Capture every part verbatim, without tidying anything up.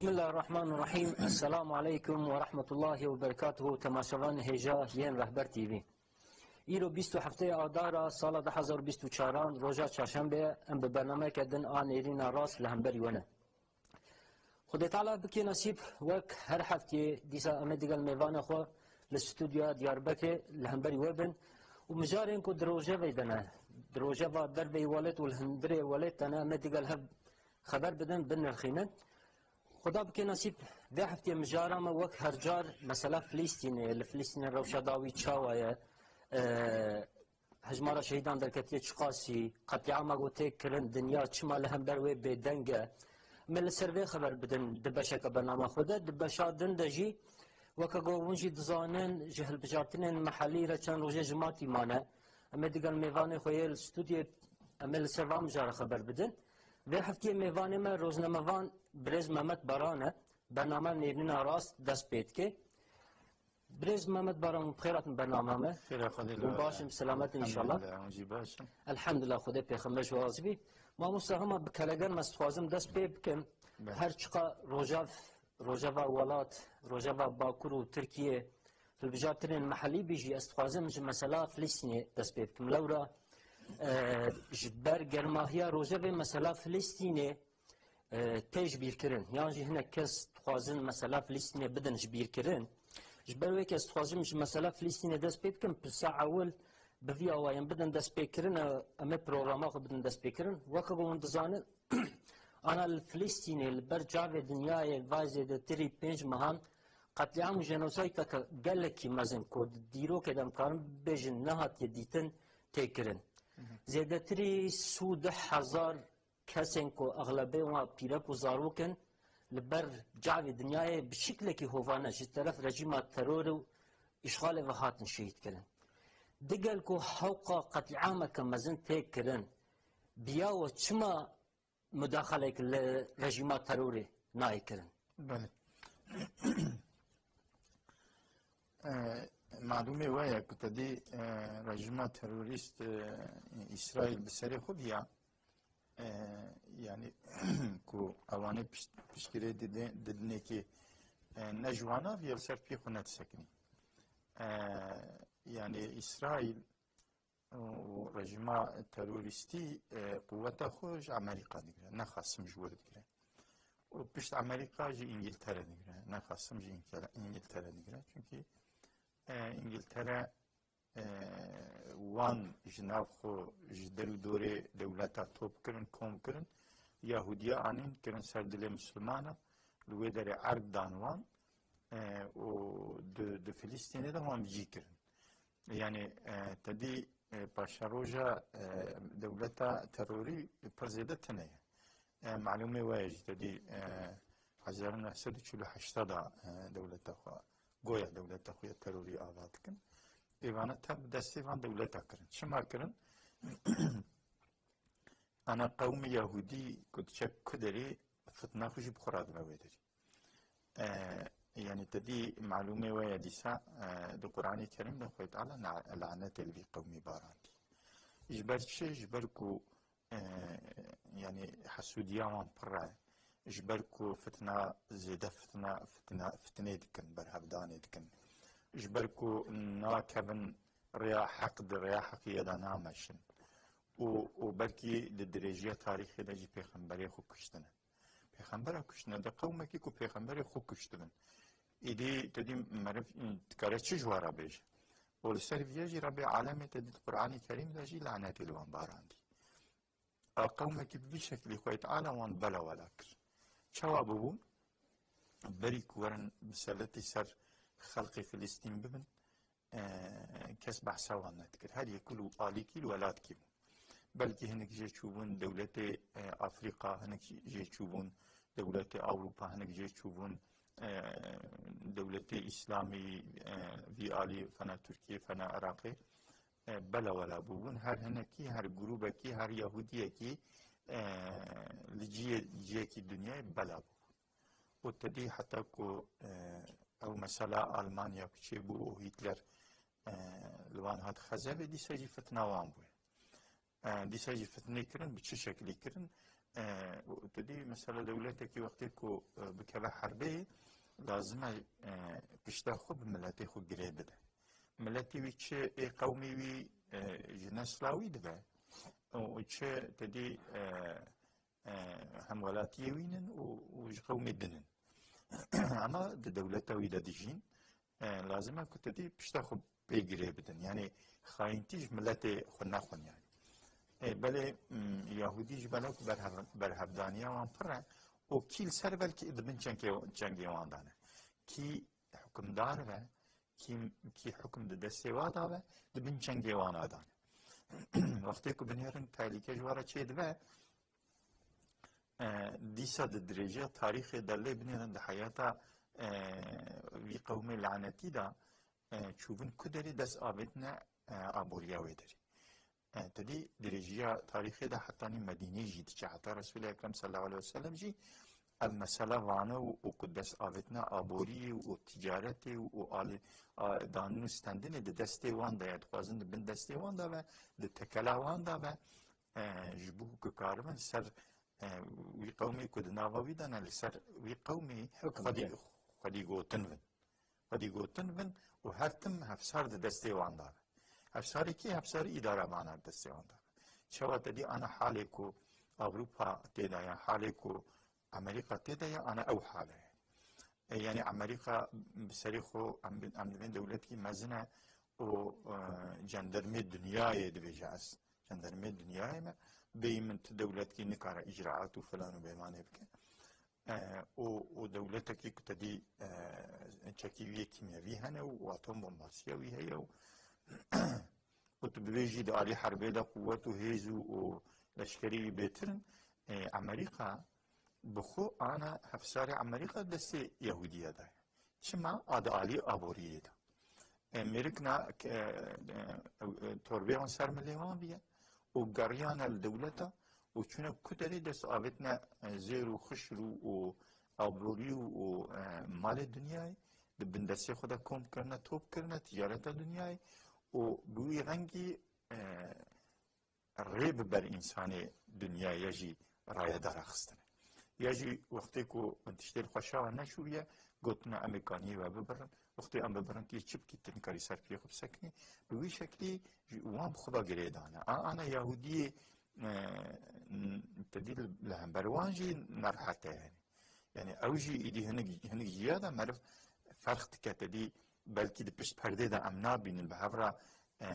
Bismillahirrahmanirrahim. Esselamu aleykum ve rahmetullahi ve berekatuhu. Temaşevan hêja yên Rehber T V. Îro bîst û heftê Adara sala du hezar bîst û çaran roja çarşembe ye. Em bi bernameyeke din a nêrîna rast li hemberî we ne. Xwedê Teala bike nesîb wek her heftiyê dîsa em ê digel mêvanê xwe li stûdyoya Diyarbekirê li hemberî we bin û mijarên ku di rojevê de ne, di rojeva derveyî welêt û li hundirê welêt de ne, em ê digel hev xeber bidin, binirxînin. Xuda bike nesîb vê heftiyê mijara me wek her car mesela Filîstînê, li Filîstînê rewşa dawî çawa ye, e, hejmara şehîdan derketiye çiqasî, qetlîama ku tê kirin, dinya çima li hember wê bêdeng e. Me li ser vê xeber bidin di beşeke bernama xwe de. Di beşa din de jî, weke ku hûn jî dizanin, ji hilbijartinên mehellî re çend rojê ji matî mane. Em ê digel mêvanê xwe yê li stûdyê, em ê li ser van mijara xeber bidin. Vê heftiyê mêvanê me rojnamevan birêz Mehmet Baran e. Bername Nêrîna Rast dest pê dike. Birêz Mehmet Baran, bi xêr hatin bernama me. Xêra Xwedê li we. Hûn baş in, bi selamet in înşallah. Elhamdulillah, hûn jî baş in. Elhamdulillah, Xwedê pêxember ji we razî bî. Mamosta, hema bi keleger me dixwazim dest pê bikim. Belê. Her çiqa rojav, rojeva welat, rojeva Bakur û Tirkiye, hilbijartinên mehellî bî jî, ez dixwazim ji mesela Filîstînê dest pê bikim. Lewra, e, ji ber germahiya rojevê mesela Filîstînê e, tê ji bîr kirin. Yan jî hinek kes dixwazin mesela Filîstînê bidin ji bîr kirin. Ji ber wê kes dixwazim ji mesela Filîstînê dest pê bikim, pirsa ewil bi vî awayên bidin dest pê kirin, e, em ê programa xwe bidin dest pê kirin. Weke ku hûn dizanin, ana li Filîstînê li ber çavê dinyayê vay zêdetirî pênc mehan qetlîam û jenosaydeke gelekî mezin ku di dîrokê de em karin bibêjin nehatiye dîtin tê kirin. Zêdetirî sî û du hezar kesên ku exlebê wan pîrek û zarok in, li ber çavê dinyayê bi şiklekî hovane ji teref rejîma terorê û îşxalê ve hatin şehîd kirin. Digel ku hewqa qetlîameke mezin tê kirin, bi ya we çima mudaxalek li rejîma terorê nayê kirin? Belê. E, malûmê we ye ku te dî, e, rejîma terorîst, e, Îsraîl bi serê xwe viya, e, yanî ku ewanê pişt-, piştgirê didê-, didinê kî, e, ne ji wana viya li ser piyê xwe nedisekinî. E, yanî Îsraîl û rejîma terorîstî, e, quweta xwe ji Amerîka digire, ne xasim ji wir digire. Û pişt Amerîka ji Îngiltere digire, ne xasim ji Îngil-, Îngiltere digire. Çunkî, e, Îngiltere, e, wan ji nav xwe, ji der û dorê dewleta top kirin, kom kirin, Yahudiya anîn, kirin ser dilê Mislimana, li wê derê erd dan wan, e, û di, di Filîstînê de wan bi cî kirin. Yanî, e, te dî, e, paşeroja, e, dewleta terorî pir zêde tune ye. E, malûmê we ye jî, te dî, e, hezar û neh sed û çil û heşt de, e, dewleta xwe, goya dewleta xwe ya terorî ava dikin. Êvana tev bi destê van dewleta kirin. Çima kirin? Ana qewmê Yahudî ku diçe ku derê fitna xwe jî bi xwe re dibe wê derî. E, yanî te dî malûmê we ye dîsa, e, di Qur'anê Kerîm de Xwedê Teala na-, lanetê li vî qewmî barandî. Ji ber çi? Ji ber ku, e, yanî hesûdiya wan pir e. Ji ber ku fitna, zêde fitna, fitna, fitnê dikin, berhevdanê dikin. Ji ber ku nakevin rêya heq, di rêya heqiyê de nameşin. Û, û belkî di dirêjiya tarîxê de jî pêxemberê xwe kuştine. Pêxembera kuştine, de qewmekî ku pêxemberê xwe kuştibin. Îdî te dî meriv dikare çi ji we re bêje? Û li ser vîye jî Rebê Alemê te dî di Qur'anê Kerîm de jî lanetê li wan barandî. A qewmekî bi vî şeklî Xwedê Teala wan bela wela kir. Çawa bibû? Berî ku werin miseletî ser xelqê Filîstîn bibin, e, kes behsa wan nedikir. Her yek û alîkî li welatkî bû. Belkî hinek jê çûbûn dewletê, e, Afrîka, hinek jê çûbûn dewletê Ewropa, hinek jê çûbûn, e, dewletê Îslamî, e, vî alî fena Tirkiyê, fena Iraqê, e, bela wela bûbûn. Her hinekî, her grûbekî, her Yahudiyekî, e, li ciyê, ciyekî dinyayê bela bûbûn. Û te dî heta ku, e, ew mesela Almanya ku çêbû û Hîtler, e, li wan hat xezevê, dîsa jî fitna wan bûye. E, dîsa jî fitnê kirin, bi çi şeklî kirin? E, û tu dî mesela dewletekî wextê ku, e, bikeve herbê, lazim e, e, pişta xwe bi miletê xwe girê bide. Miletê wî çi ê qewmê wî, e, ji nesla wî dibe û çi tu dî, e, e, hemwelatiyê wî nin û, û ji qewmê din in. Ama di dewleta wî de dijîn, e, lazim e ku tu dî pişta xwe pê girê bidin. Yani xayintî ji miletê xwe nexwin yani. E, belê, m, Yahudî ji bela ku berhev-, berhevdaniya wan pir e, û kî li ser belkî di bin çengê, çengê wan de ne. Kî hukimdar be, kî, kî hukum di destê wan de be, di bin çengê wan de ne. Wextê ku binêrin tehlîke ji wan re çê dibe, e, dîsa di dirêjiya tarîxê de lê binêrin di heyata, e, vî qewmê lanetî de, e, çûbin ku derê dest avêtine, e, aboriya wê derê. E, tedî dirêjiya tarîxê de hetanî Medînê jî diçe, heta Resûlê Ekrem sallallahu aleyhi ve sellem jî ev mesela vane û, û ku dest avêtine aboriyê û ticaretê û alî, a, danin û stendinê di destê wan de ye, dixwazin di bin destê wan de be, di tekela wan de be. E, ji bo ku karibin ser, e, wî qewmê ku di nava wî de ne, li ser wî qewmê Hukm xwedî, bike. Xwedî gotin bin. Xwedî gotin bin û her tim hevsar di destê wan de be. Hevsarê kê? Hevsarê îdara vana di destê wan de be. Çawa te dî ana halê ku Ewropa tê de ya, halê ku Amerîka tê de ya, ana ew hale ye. E, yani Amerîka bi serê xwe em, em divên dewletkî mezin e û, e, cendermê dinyayê dibêje ez. Cendermê dinyayê me, bêyî min tu dewletkî nikare îcraat û filan û bêmanê bike. E, û, û dewletekî ku te dî, e, çekî wî yê kîmyevî hene û atom bombarsiya wî heye û, û tu bibêjî di alî herbê de quwet û hêz û, û leşkerî wî bêtir in, e, Amerîka bi xwe ana hevsarê Amerîka destê Yahûdiye de ye. Çima? A di alî aboriyê de. E, mêrikna, e, e, e, torbê wan ser milê wan bîye û geriyane li dewleta û çûne ku derê dest avêtine, e, zêr û xişr û, û aborî û, û, e, malê dinyayê di bin destê xwe de kom kirine, top kirine, ticareta dinyayê û bi wî rengî, e, rê bi ber însanê dinyayê ya jî raye daraxistine. Ya jî wextê ku tiştê li xwe şawa neşûriye, gotine em ê kaniyê we bibirin. Wextê em bibirin, tu yê çi bikî, tu nikarî ser piyê xwe bisekinî. Bi wî şeklî ji wan bi xwe ve girê dane. A, ana Yahudiyê, e, n-, te dî li, li hember wan jî nerehet e yani. Yani ew jî îdî hinek, hinek jiya de meriv ferq dike, te dî belkî di pişt perdê de em nabînin, bi hev re, e,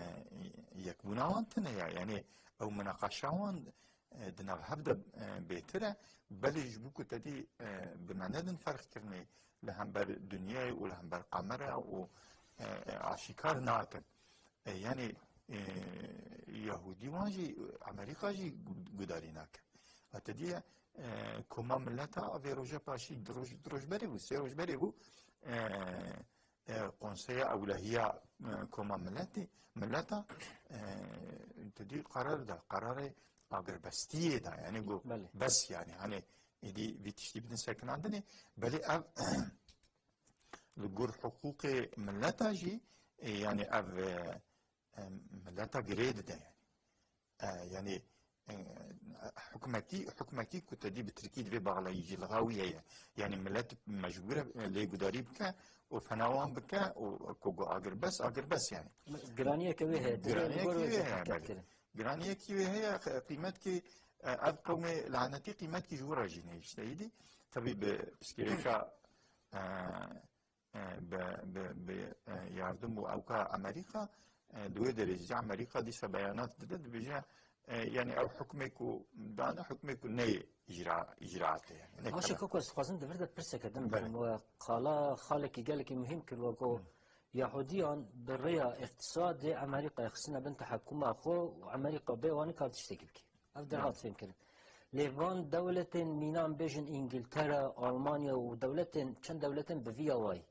yekbûna wan tune ye. Yani ew minaqaşa wan, e, di nav hev de, e, bêtir e. Belê ji bo ku te dî, e, bi me nedin ferq kirinê li hember dinyayê û li hember kamera û, e, e, aşîkar nakin. E, yani, e, Yahûdî wan jî, Amerîka jî gu-, gudarî nake. A te diye, e, Koma Mileta vê roja paşî du roj, du roj berê bû, sê roj berê bû, e, e, Konseya Ewlehiya, e, Koma Milletê, Mileta, e, te dî qerar da, qerarê agirbestiyê da, yani got, Belê. Bes yani, hani, êdî vî tiştî bidin sekinandinê, belê ev li gor hiqûqê mileta jî, e, yani ev, e, e, mileta girê dide yani. E, yani, e, hikûmetî, hikûmetî ku te dî bi tirkî divê baxleyî jî li gawî heye. Yani millet mecbûr e, e, lêgudarî bike û fenawan bike û ku got agirbest, agirbest yani. Giraniyeke wê heye, divê li gor Giraniyekî wê wê heye, zehmet belê. Kirin. Giraniyekî wê heye, qîmetkî, e, ev qewmê lanetî qîmetkî ji wir re jî nehişte. Îdî, tabii bi piskirêka, e, e, bi, bi, bi, e, yardim û ewka Amerîka, e, di wê derê jî Amerîka dîsa beyanat dide, dibêje, e, yani ew hukmê ku dane, hukmê ku neyê îcra, îcraatê, yani ne Ama karar. Şeko ku ez dixwazim di vir de pirseke din Belê. Bikim, we qala xalekî gelekî muhîm kir, we got, Hı. Yahudiyan bi rêya îqtisadê Amerîkayê xistine bin tehekuma xwe û Amerîka bê wan nikar tiştekî bike. Ev derhat Hı. fêm kirin. Lê van dewletên mînan bêjin Îngiltere, Almanya û dewletên, çend dewletên bi vî awayî.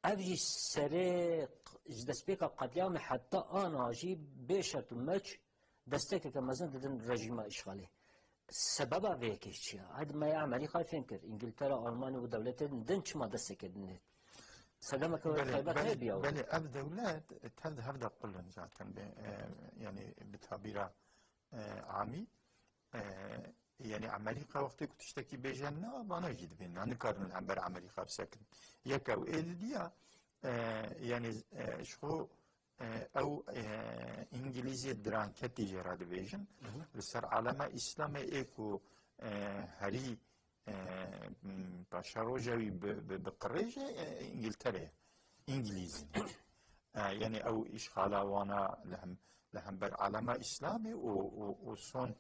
Ev jî serê q-, ji destpêka qetlîamê heta ana jî bê şert û meç destekeke mezin didin rejîma îşxalê. Sebeba vê yekê çi ye? Hadi me ya Amerîkayê fêm kir. Îngiltere, Almanya û dewletên din çima destekê din nê? Sedemeke Belê, taybet belê, heye biya wê. Belê, ev dewlet tev di hev de qul in zaten. Bi, e, yani bi tabîra, e, amî, e, yanî Amerîka wextê ku tiştekî bêje na, vana jî dibên na, nikarin li hember Amerîka bisekin. Yek ew ê didiya, e, yanî, e, ji xwe, e, ew, e, Îngilîzê diranketî jê re dibêjin. Li ser alema Îslamê ê ku, e, herî, e, m, paşeroja wî bi, bi, bi qirêje, e, Îngiltere ye. Îngilîzî ne. E, yanî ew îşxala wana li hem, li hember alema Îslamê û, û, û son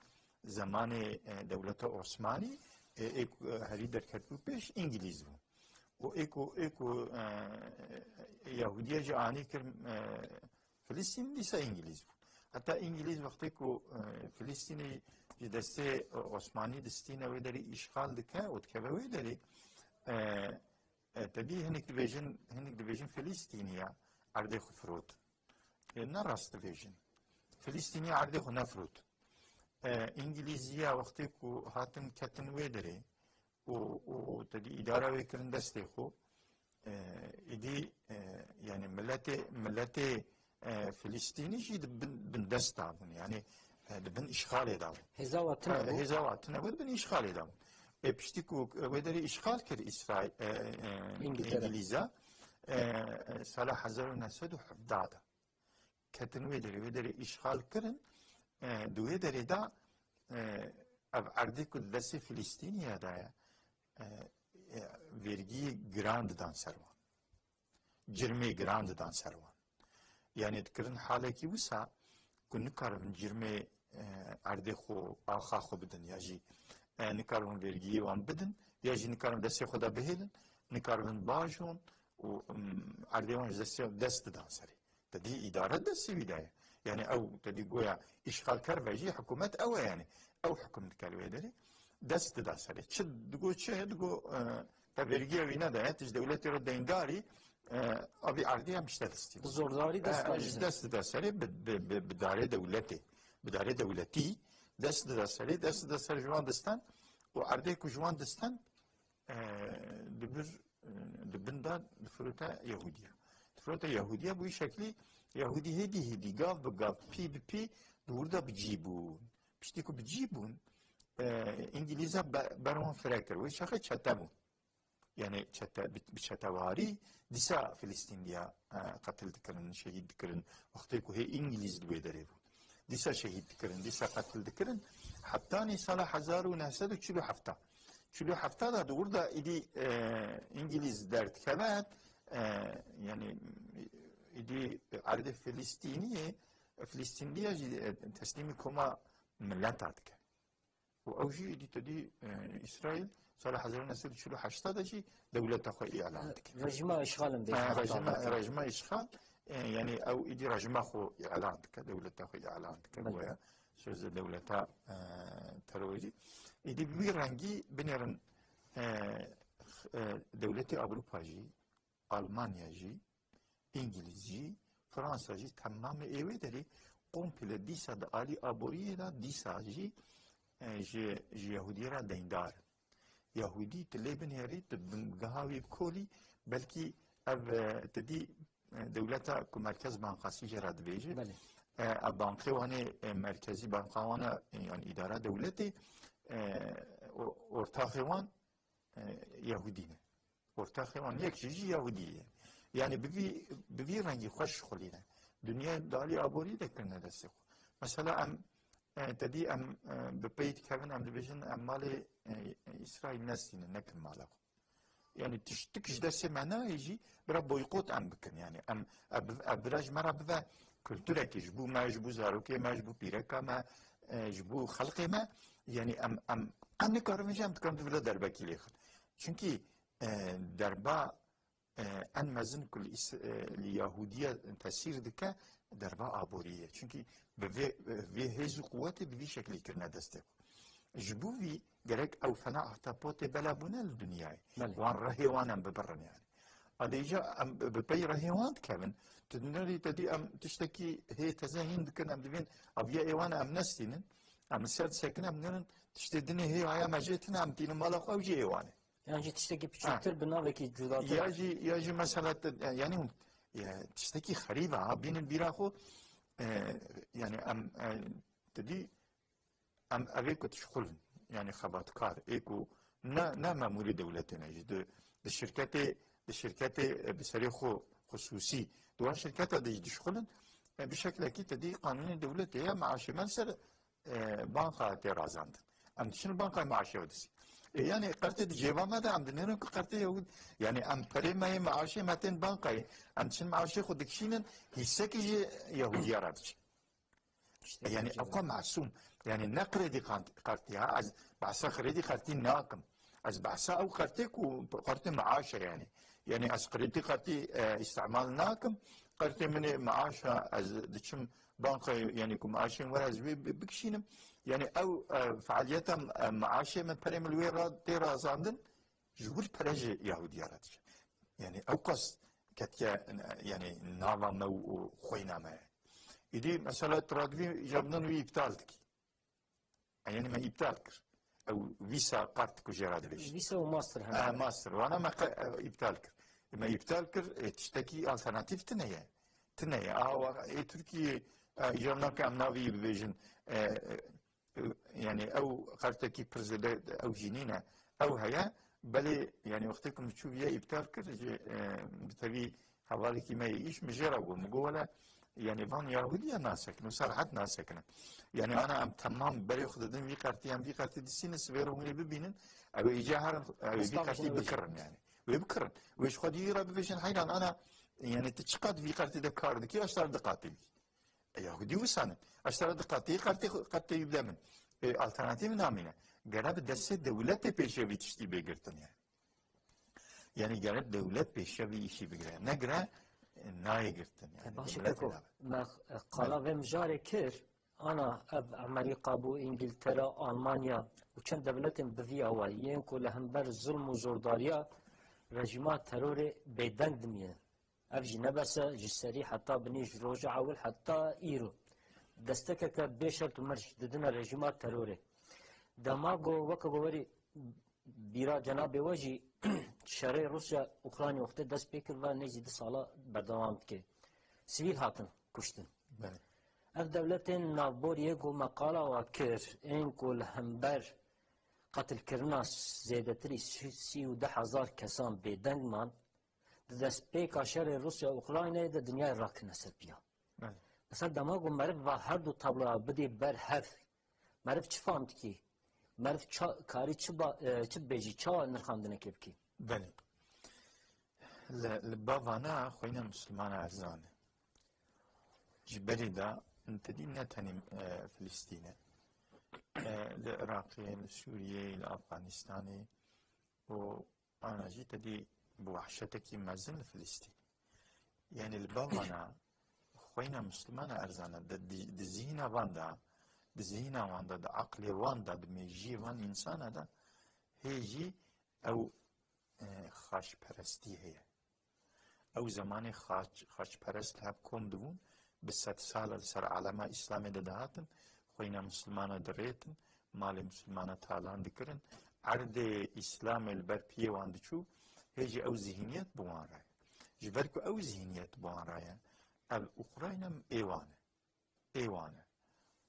zemanê, e, dewleta Osmanî, e, ê ku, e, herî derketibû pêş Îngilîz bû. Û ê ku, ê ku, e, Yahudiya jî anî kir, e, Filistîn, dîsa Îngilîz bû. Heta Îngilîz wextê ku, e, Filistînê ji destê, e, Osmanî distîne wê derê îşxal dike û dikeve wê derê, e, e, tedî hinek dibêjin, hinek dibêjin Filistîniya erdê xwe firotin. E, ne rast dibêjin. Filistîniya erdê xwe nefirotin. E, Îngilîziya wextê ku hatin ketin wê derê û, û tedî îdara wê kirin destê xwe, e, îdî, e, yanî miletê, miletê, e, Filistînî jî di bin, bin desta bûn. Yanî, e, di bin îşxalê de bûn. Hêza wa tune E, bû. Hêza wa tune bû, di bin îşxalê de bûn. E, piştî ku wê derê îşxal kir Îsraîl, e, e, Îngiltere. Îngilîza, e, e, sala hezar û neh sed û hevdeh de. Ketin wê derê, wê derê îşxal kirin, e, di wê derê de, e, ev erdê ku di destê Filistîniya de ye, e, e, vergiyê giran didan ser wan. Cirmê giran didan ser wan. Yanî dikirin halekî wisa ku nikaribin cirmê, e, erdê xwe, axa xwe bidin ya jî, e, nikaribin vergiyê wan bidin ya jî nikaribin destê xwe de bihêlin, nikaribin bajon û, em, erdê wan ji destê, dest didan serê. Te dî îdare destê wî de ye. Yanî ew te dî goya îşxalker ve jî hikûmet ew e yanî. Ew hikûm dike li wê derê. Dest dida serê. Çi digo çi? Digo, e, te vergiya wî nedaye, tu ji dewletê re deyndarî, e, avî erdê em ji te distînin. Bi zordarî dest E, dida ji serê. Dest dida serê bi, bi, bi, bi darê dewletê. Bi darê dewletî dest dida serê, dest dida ser ji wan distan û erdê ku ji wan distan, e, di bir, e, di bin de difirote Yahûdiya. Difirote Yahûdiya, bi wî şeklî Yahûdî hêdî hêdî, gav bi gav, pî bi pî di wir de bi cî bûn. Piştî ku bi cî bûn, e, Îngilîza be-, ber wan fire kir. Wê çaxê çete bûn. Yanî çete, bi, bi çetewarî dîsa Filistînliya, e, qetil dikirin, şehîd dikirin. Wextê ku hê Îngilîz li wê derê bû. Dîsa şehîd dikirin, dîsa qetil dikirin. Hetanî sala hezar û neh sed û çil û heft. Çil û heft de di wir de îdî, e, Îngilîz derdikeve, e, yanî îdî erdê Filistîniyê, Filistînliya jî, e, teslîmî koma mileta dike. Û ew jî êdî te dî, e, Îsraîl sala hezar û neh sed û çil û heşt de jî dewleta xwe îlan dike. Rejîma îşxal in dê Ha, heta rejîma, vekir. Rejîma îşxal, e, yanî ew êdî rejîma xwe îlan dike, dewleta xwe îlan dike. Belê. Goya sözde dewleta, e, terorî. Êdî bi wî rengî binêrin, e, x-, e, dewletê Ewropa jî, Almanya jî, Îngilîz jî, Fransa jî, temamê ê wê derê komple dîsa di alî aboriyê de dîsa jî, e, ji, ji Yahûdiyê re deyndar in. Yahûdî tu lê binêrî, tu bingeha wî bikolî, belkî ev, e, tu dî, e, dewleta ku Merkez Bankasî jê re dibêje, Belê. e, ev bankê wan ê, e, merkezî banka wan e, e, yanî îdara dewletê, e, o-, ortaxê wan, e, Yahûdî ne. Ortaxê wan yek jî jî Yahûdî ye. Yanî bi vî, bi vî rengî xweş xulîne. Dinya di alî aborî de kirine destê xwe. Mesela em, e, te dî em, e, bi pey dikevin, em dibêjin em malê, e, Îsraîl nestînin, nekin mala xwe. Yanî tiştik ji destê me nayê jî, bira boykot em bikin. Yanî em, ev, ev bira ji me re bibe kulturekê ji bo me, ji bo zarokê me, ji bo pîreka me, e, ji bo xelkê me. Yanî em, em, em nikarin jî em dikarin di vir de derbekî lêxin. Çunkî, e, derba, e, en mezin ku li Îs-, e, li Yahudiya tesîr dike, derba aborî ye. Çunkî bi vê, vê hêz û quwetê bi vî şeklî kirine destê xwe. Ji bo vî gerek ew fena ahtapotê bela bûne li dinyayê. Belê. Wan rehê wan em bibirin yani. Adê îca em bi pey rehê wan dikevin. Tu dinêrî te dî em tiştekî hê teze hîn dikin, em dibên aviya ê wan em nestînin. Em li ser disekin, em nêrin tiştê dinê hê haya me jê tine, em tînin mala xwe, ew jî ê wan e. Yan jî tiştekî Ha. piçûktir bi navekî cudatir. Ya jî, ya jî mesela te, yani, ya, tiştekî xerîb e, ha, bînin bîra xwe, e, yani em, e, te dî Em evê ku dişxulin, yani xebatkar, ê ku ne, ne memûrê dewletê ne jî, di, di şirketê, di şirketê, e, bi serê xwe xusûsî, di wan şirketa de jî dişxulin, e, bi şeklekî te dî qanûnê dewletê ye, maaşê me li ser, e, banka tê razandin. Em diçin li bankayê maaşê we disî. E, yani qertê di cêba me de, em dinêrin ku qertê Yahûd-, yani em perê me yê maaşê me tên bankayê, em diçin maaşê xwe dikişînin, hîsekî ji Yahudiya re diçin. İşte yani ev ka masum. Yani ne kredi kart-, kartı ya. Ez bahsa kredi kartı nakim. Ez bahsa ew kartı ku kartı maaşa yani. Yani ez kredi kartı, e, istimal nakim. Kartı mini maaşa ez diçim banka yani ku maaşım var ez bi-, bi-, bikişinim. Yani ev, e, faaliyeta, e, maaşê min perê min wê ra-, tê razandin. Ji wir pere ji Yahudiya re diçe. Yani ew qas ketiye, yani nava me û, û xweyna me. Îdî mesela tu radivî jabnan wî îptal dikî. Yani me îptal kir. Ew Visa kart ku jê re dibêjin. Visa û Master hene. E, Master. Wana me qe-, e, îptal kir. Me îptal kir, e, tiştekî alternatîf tine ye. Tine ye. Awa, ê Tirkiye, e, îcar nake em navê yî bibêjin. E, e, yani ew kartekî pir zêde ew jî nîne. Ew heye, belê yani wextê ku min çû viya îptal kir, ji, e, bi tevî hevalekî me yê îş min jê re got. Min got, wele, yani van Yahudiya nasekin, wisa rehet nasekine. Yani ana em temam berê xwe didin vî kartî, em vî kartî disînin, sibê re hûn ê bibînin, ew ê îca herin, ew ê vî kartî bikirin yani. Wê bikirin. Wê ji xwe dî re bibêjin, heyran ana, yani tu çiqat vî kartî de kar dikî, eştar diqatî bî. E, Yahudî wisan in. Eştara diqatî, qertê, qertê wî bide min. E, alternatîf namîne. Gere bi destê dewletê pêşevî tiştî bê girtin yani. Yani gere dewlet pêşevî îşî bigire. Negire, e, nayê girtin yani. E, baş e, dewlet keko, nabe. Me, e, qala vê mijarê kir, ana ev Amerîka bû, Îngiltere, Almanya û çend dewletên bi vî awayî yên ku li hember zulm û zordariya rejîma terorê bêdeng dimînin. Ev jî ne bes e, ji serî heta binî, ji roja ewil heta îro destekeke bê şert û merc didine rejîma terorê. Dema ku weke ku werî bîra cenabê we jî şerê Rûsya Ukrayna wextê dest pê kir ve nêzî du sala berdewam dike. Sivîl hatin kuştin. Belê. Ev dewletên navboriyê ku me qala wa kir, ên ku li hember qetilkirina zêdetirî sî û du hezar kesan bêdeng man, di destpêka şerê Rûsya û Ukraynayê de dinyayê rakirine ser piya. Evet. Mesela dema ku meriv va her du tabloya bidê ber hev, meriv çi fam dikî? Meriv ça-, karî çi ba-, e, çi bibêjî, çawa nirxandinekê bikî? Belê. Li, li bavana xweyna Mislimana erzan e. Ji berê de, te dî ne tenê, e, Filistîn e. E, li Iraqê, li Sûriyê, li Afganistanê û ana jî te dî bi wehşetekî mezin li Filistîn. Yani li bavana xweyna Mislimana erzan e. Di, di, di zihîna van de, di zihîna wan de, di aqlê wan de, di mêjiyê van însana de hê jî ew, e, xaçperestî heye. Ew zemanê xaç-, xaçperest li hev kom dibûn, bi sed sal li ser alema Îslamê de dihatin, xweyna Mislimana dirêtin, malê Mislimana talan dikirin, erdê Îslamê li ber piyê wan diçû, hê jî ew zihîniyet bi wan re ye. Ji ber ku ew zihîniyet bi wan re ye, ev Ukrayna ê wan e. Ê wan e.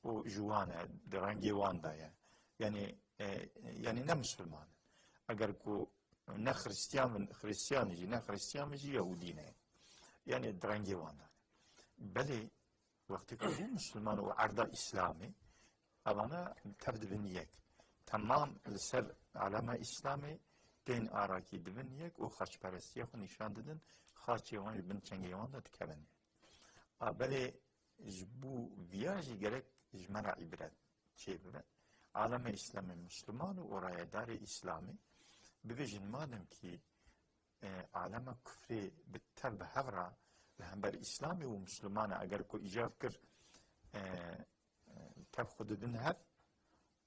Û ji wan e, di rengê wan de ye. Yani, e, yani ne Misliman in. Eger ku ne Xristiyan bin, Xristiyan jî, ne Xristiyan bin jî Yahudî ne. Yani di rengê wan de ne. Belê, wextê ku bû Misliman û erda Îslamê, evana tev dibin yek. Temam li ser alema Îslamê tên arakî dibin yek û xaçperestiya xwe nîşan didin, xaçê wan ji bin çengê wan de dikevin. A belê ji bo viya jî gerek ji me re îbret çêbibe. Alema Îslamê, Misliman û rayedarê Îslamê bibêjin, madem kî, e, alema kufrê bi tev bi hev re li hember Îslamê û Mislimana eger ku îcav kir, e, e, tev xwe didin hev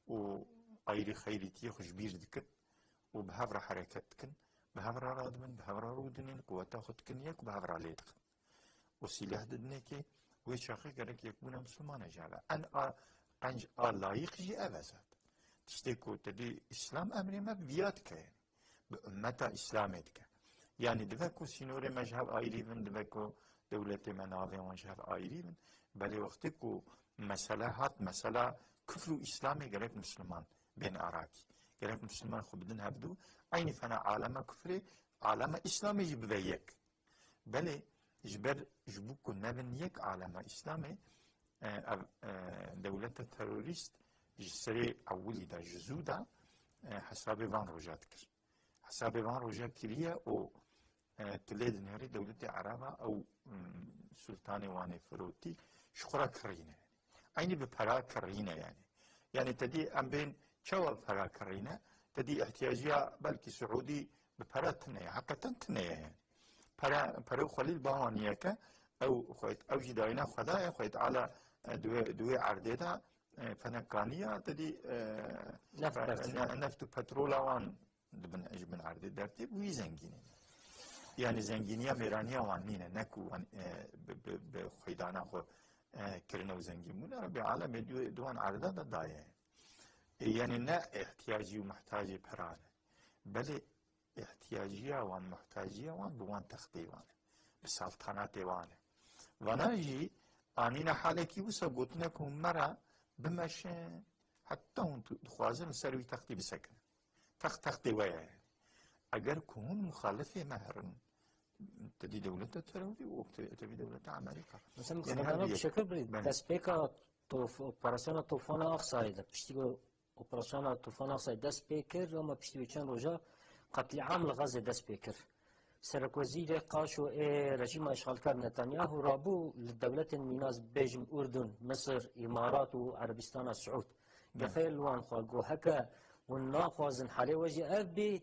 û ayrî xeyrîtiyê xwe ji bîr dikin û bi hev re hereket dikin, bi hev re radibin, bi hev re rûdinin, quweta xwe dikin yek û bi hev re lê dixin. û sîleh didinê kê, wê çaxê gerek yekbûna Mislimana jî hebe. En a qenc a layîq jî ev e zaten. Tiştê ku te dî Îslam emrê me bi viya dike, yani. Bi ummeta Îslamê dike. Yani dibe ku sînorê me ji hev ayrî bin, dibe ku dewletê me navê wan ji hev ayrî bin. Belê wextê ku mesele hat, mesela Kufr û Îslamê gerek Misliman bên arakî. Gerek Misliman xwe bidin hevdu. Eynî fena alema kufrê, alema Îslamê jî bibe yek. Belê, ji ber, ji bo ku nebin yek alema Îslamê, e, ev, e, dewleta terorîst ji serê ewilî de, ji zû de, e, hesabê van roja dikir. Hesabê van roja kiriye û, e, tu lê dinêrî dewletê Ereba ew, mm, sultanê wan ê firotî ji xwe re kirîne. Eynî bi pera kirîne yani. Yani te dî em bên çawa pera kirîne? Te dî ihtiyaciya belkî Siûdî bi pera tune ye. Heqeten tune ye yani. Pera, pera Xwelîl Bawaniyeke ew xwet, ew jî dayîna Xweda ye, Xwedê Teala, e, di wê, di wê erdê de, e, fenekaniya te dî, e, Neft pe-, berçî. ne-, neft û petrola wan di bin, ji bin erdê dertê, wî zengîn e. Yani zengîniya mêraniya wan nîne, ne ku wan, e, bi, bi, bi xweydana xwe, e, kirine û zengîn bûne. Rebê alemê di, di wan erda de daye. E, yani ne ihtiyacî û muhtacê peran e. Belê ihtiyaciya wan, muhtaciya wan bi wan textê wan e. Bi saltanatê wan e. Vana jî anîne halekî wisa gotine ku hûn me re bimeşin, heta hûn tu-, dixwazin li ser wî textî bisekinin. Text textê we ye. Eger ku hûn muxalifê me herin, te dî dewleta terorî û te-, te dî dewleta Amerîka. Mesela Yani muxalifana her bi yek. şekil bir Belê. destpêka tof-, operasyona Tofana Aksayê de, piştî ku operasyona Tofana Aksayê dest pê kir, ama piştî wê çend roja qetlîam li Xezê dest pê kir. Serokwezîrê qaşo ê rejîma îşxalkar Netanyahu rabû li dewletên mîna, bêjim Urdun, Misir, Îmarat û Erebistana Siûd. Belê. Gefê li wan xwe got, heke hûn naxwazin halê we jî ev bê,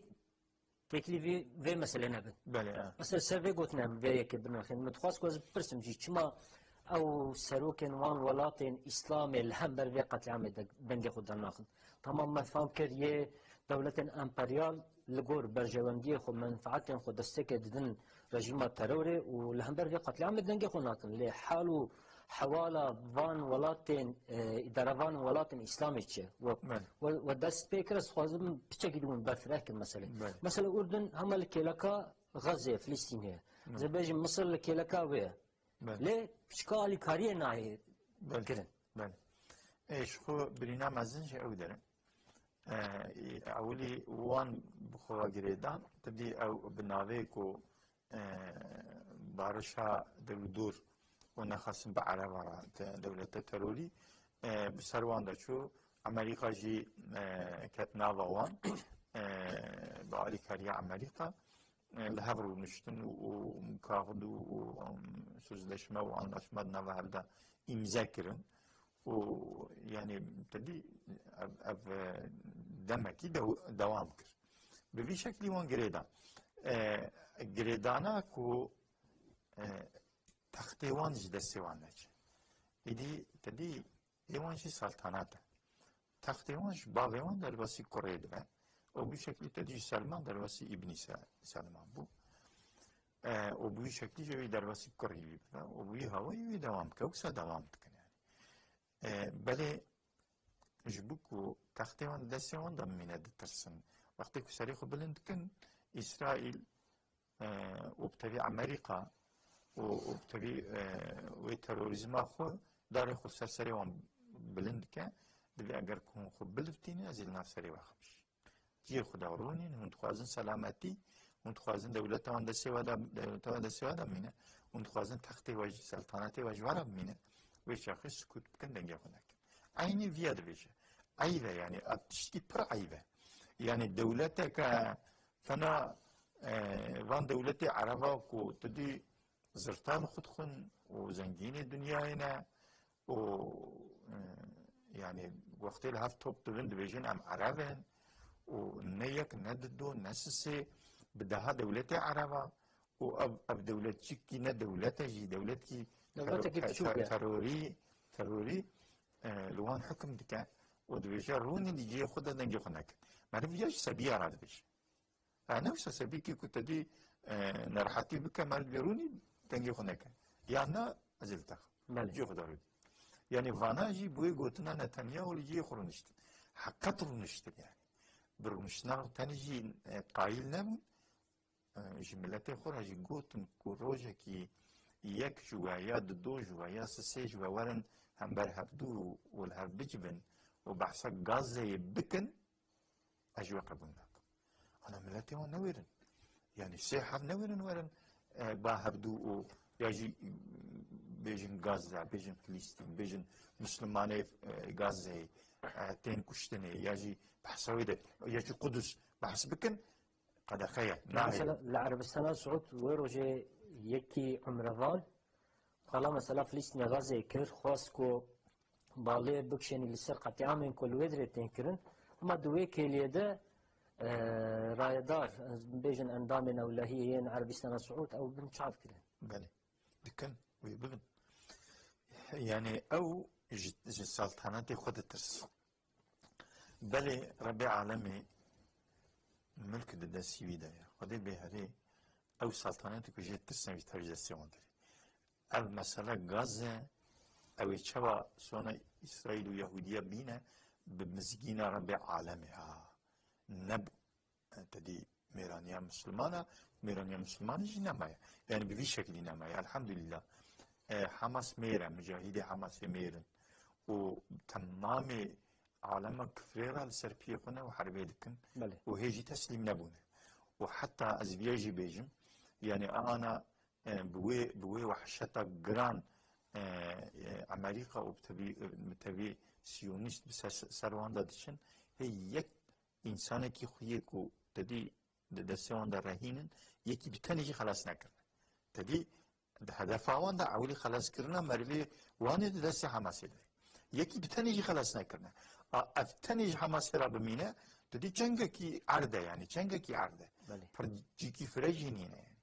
têkilî vê, vê meselê nebin. Belê, e. Mesela ser vê gotinê em vê yekê binirxînin. Min dixwest ku ez bipirsim jî, çima ew serokên wan welatên Îslamê li hember vê qetlîamê de dengê xwe dernaxin? Tamam, me fam kir yê dewletên emperyal li gor berjewendiyê xwe, menfaetên xwe destekê didin rejîma terorê û li hember vê qetlîamê dengê xwe nakin. Lê hal û hewala van welatên, e, îdarevanên welatên Îslamê çi ye? We, Belê. we, we dest pê kir, ez dixwazim piçekî dibûn berfireh kim meselê. Belê. Mesela Urdun hema li kêleka Xezê, Filistînê ye. Belê. Ez ê bêjim Misir li kêleka wê ye. Belê. Lê piçka alîkariyê nayê Belê. kirin. Belê. Ê, ji xwe birîna mezin jî ew derin. E, ewilî wan bi xwe girêdan, tu dî ew bi navê ku, e, barişa dewr û dor û nexasin bi Ereba re te-, dewlete terorî, e, bi ser wan de çû. Amerîka jî, e, ket nava wan, e, bi alîkariya Amerîka, e, li hev rûniştin û, û mukafid û, û, em, sözleşme û anlaşma di nava hev de îmze kirin. û, yanî, te dî ev, ev, e, demekî dew-, dewam kir. Bi vî şeklî wan girêdan. E, girêdana ku, e, textê wan ji destê wan nece. Îdî te dî ê wan jî saltanat e. Textê wan ji bavê wan derbasî kurê dibe. Û bi vî şeklî te dî ji Selman derbasî Îbnî Se-, Selman bû. E, û bi vî şeklî jî wî derbasî kurî wî bibe. Û bi wî hawayî wî dewam bike. Wisa dewam dikin yani. E, belê ji bo ku textê wan di destê wan de bimîne ditirsin. Wextê ku serê xwe bilind dikin, Îsraîl, e, û bi tevî Amerîka û, û bi tevî, e, wê terorîzma xwe, darê xwe ser serê wan bilind dike, divê eger ku hûn xwe bilivtînin, ez ê li nav serê we xemjî. Cihê xwe de rûnîn, hûn dixwazin selametî, hûn dixwazin dewleta wan destê we de, dewleta we destê we de bimîne, hûn dixwazin textê we jî, seltanetê we ji we re bimîne, wê çaxê sukût bikin, dengê xwe nekin. Eynî viya dibêje. Eyb e, yani, ev tiştkî pir eyb e. Yani, dewleteke fena, e, van dewletê Ereba ku tu dî zirta li xwe dixwin û zengînê dinyayê ne, û, e, yani, wextê li hev top dibin, dibêjin, em Ereb in û ne yek, ne dido, ne sisê bi daha dewletê Ereba û ev, ev dewletçikî ne dewlet e jî, dewletkî Dewletekî ter-, biçûk ter-, e. terorî, terorî, e, li wan hukm dike û dibêje, rûnî di cihê xwe de dengê xwe nekin. Meriv ya ji sebiya re dibêje. Ha, ne wisa sebîkî ku te dî, e, nerehetî bike, meriv dibê rûnî dengê xwe neke. Ya na, ez ê li te xim. Belê. Cihê xwe de rûnî. Yani vana jî bi wê gotina Netanyahu li cihê xwe rûniştin. Heqet rûniştin yani. Bi rûniştina xwe tenê jî, e, qayîl nebûn. E, ji miletê xwe re jî gotin ku rojekî yek ji we ya dido ji we ya sisê ji we werin hember hevdû û li hev bicivin û behsa Gazeyê bikin, ez jî we qebûl nakim. Ana miletê wan newêrin. Yanî sê heb newêrin werin, e, ba hevdû û ya jî, e, bêjin Gazze, bêjin Filistîn, bêjin Mislimanê, e, Gazze, e, tên kuştinê, ya jî behsa wê de, ya jî Qudus behs bikin, qedexe ye. Nahê. Mesela li Erebistana Siûd wê rojê yekî umrevan, Xala mesela Filistînê Gazeyê kir, xwest ku balê bikişênî li ser qetîamên ku li wê dirê tên kirin. Hema di wê kêliyê de, e, rayedar, bêjin endamên ewlehiyê yên Erebistana Siûd ew bin çav kirin. Belê. Dikin, wê bibin. Yani ew ji, ji saltanatê xwe ditirsin. Belê Rebê Alemê milk di destî wî de ye. Xwedê bêherê ew saltanatê ku jê tirsin wî tevî destê wan derê. Ev mesele Gazze, ew ê çawa sona Îsraîl û Yahûdiya bîne bi mizgîna Rebê Alemê ha. Ne bi, te dî mêraniya Mislimana, mêraniya Mislimana jî nemaye. Yani bi vî şeklî nemaye. Elhamdülillah. E, Hamas mêr e, mücahîdê Hamasê mêr in. Û temamê alema kifrê re li ser piyê xwe ne û herbê dikin. Belê. Û hê jî teslîm nebûne. Û heta ez viya jî bêjim, yani ana, e, bi wê, bi wê wehşeta giran, e, e, Amerîka û bi tevî, bi tevî siyonîst bi ser, ser wan de diçin, hê yek însanekî xwe yê ku te dî di destê wan de rehîn in, yekî bi tenê jî xelas nekirine. Te dî di hedefa wan de ewilî xelaskirina merivê wan ê di destê Hamasê de. Yekî bi tenê jî xelas nekirine. A, ev tenê ji Hamasê re bimîne, tu dî çengekî erd e, yani çengekî erd e. Belê. Pir cîkî fire jî nîne yani.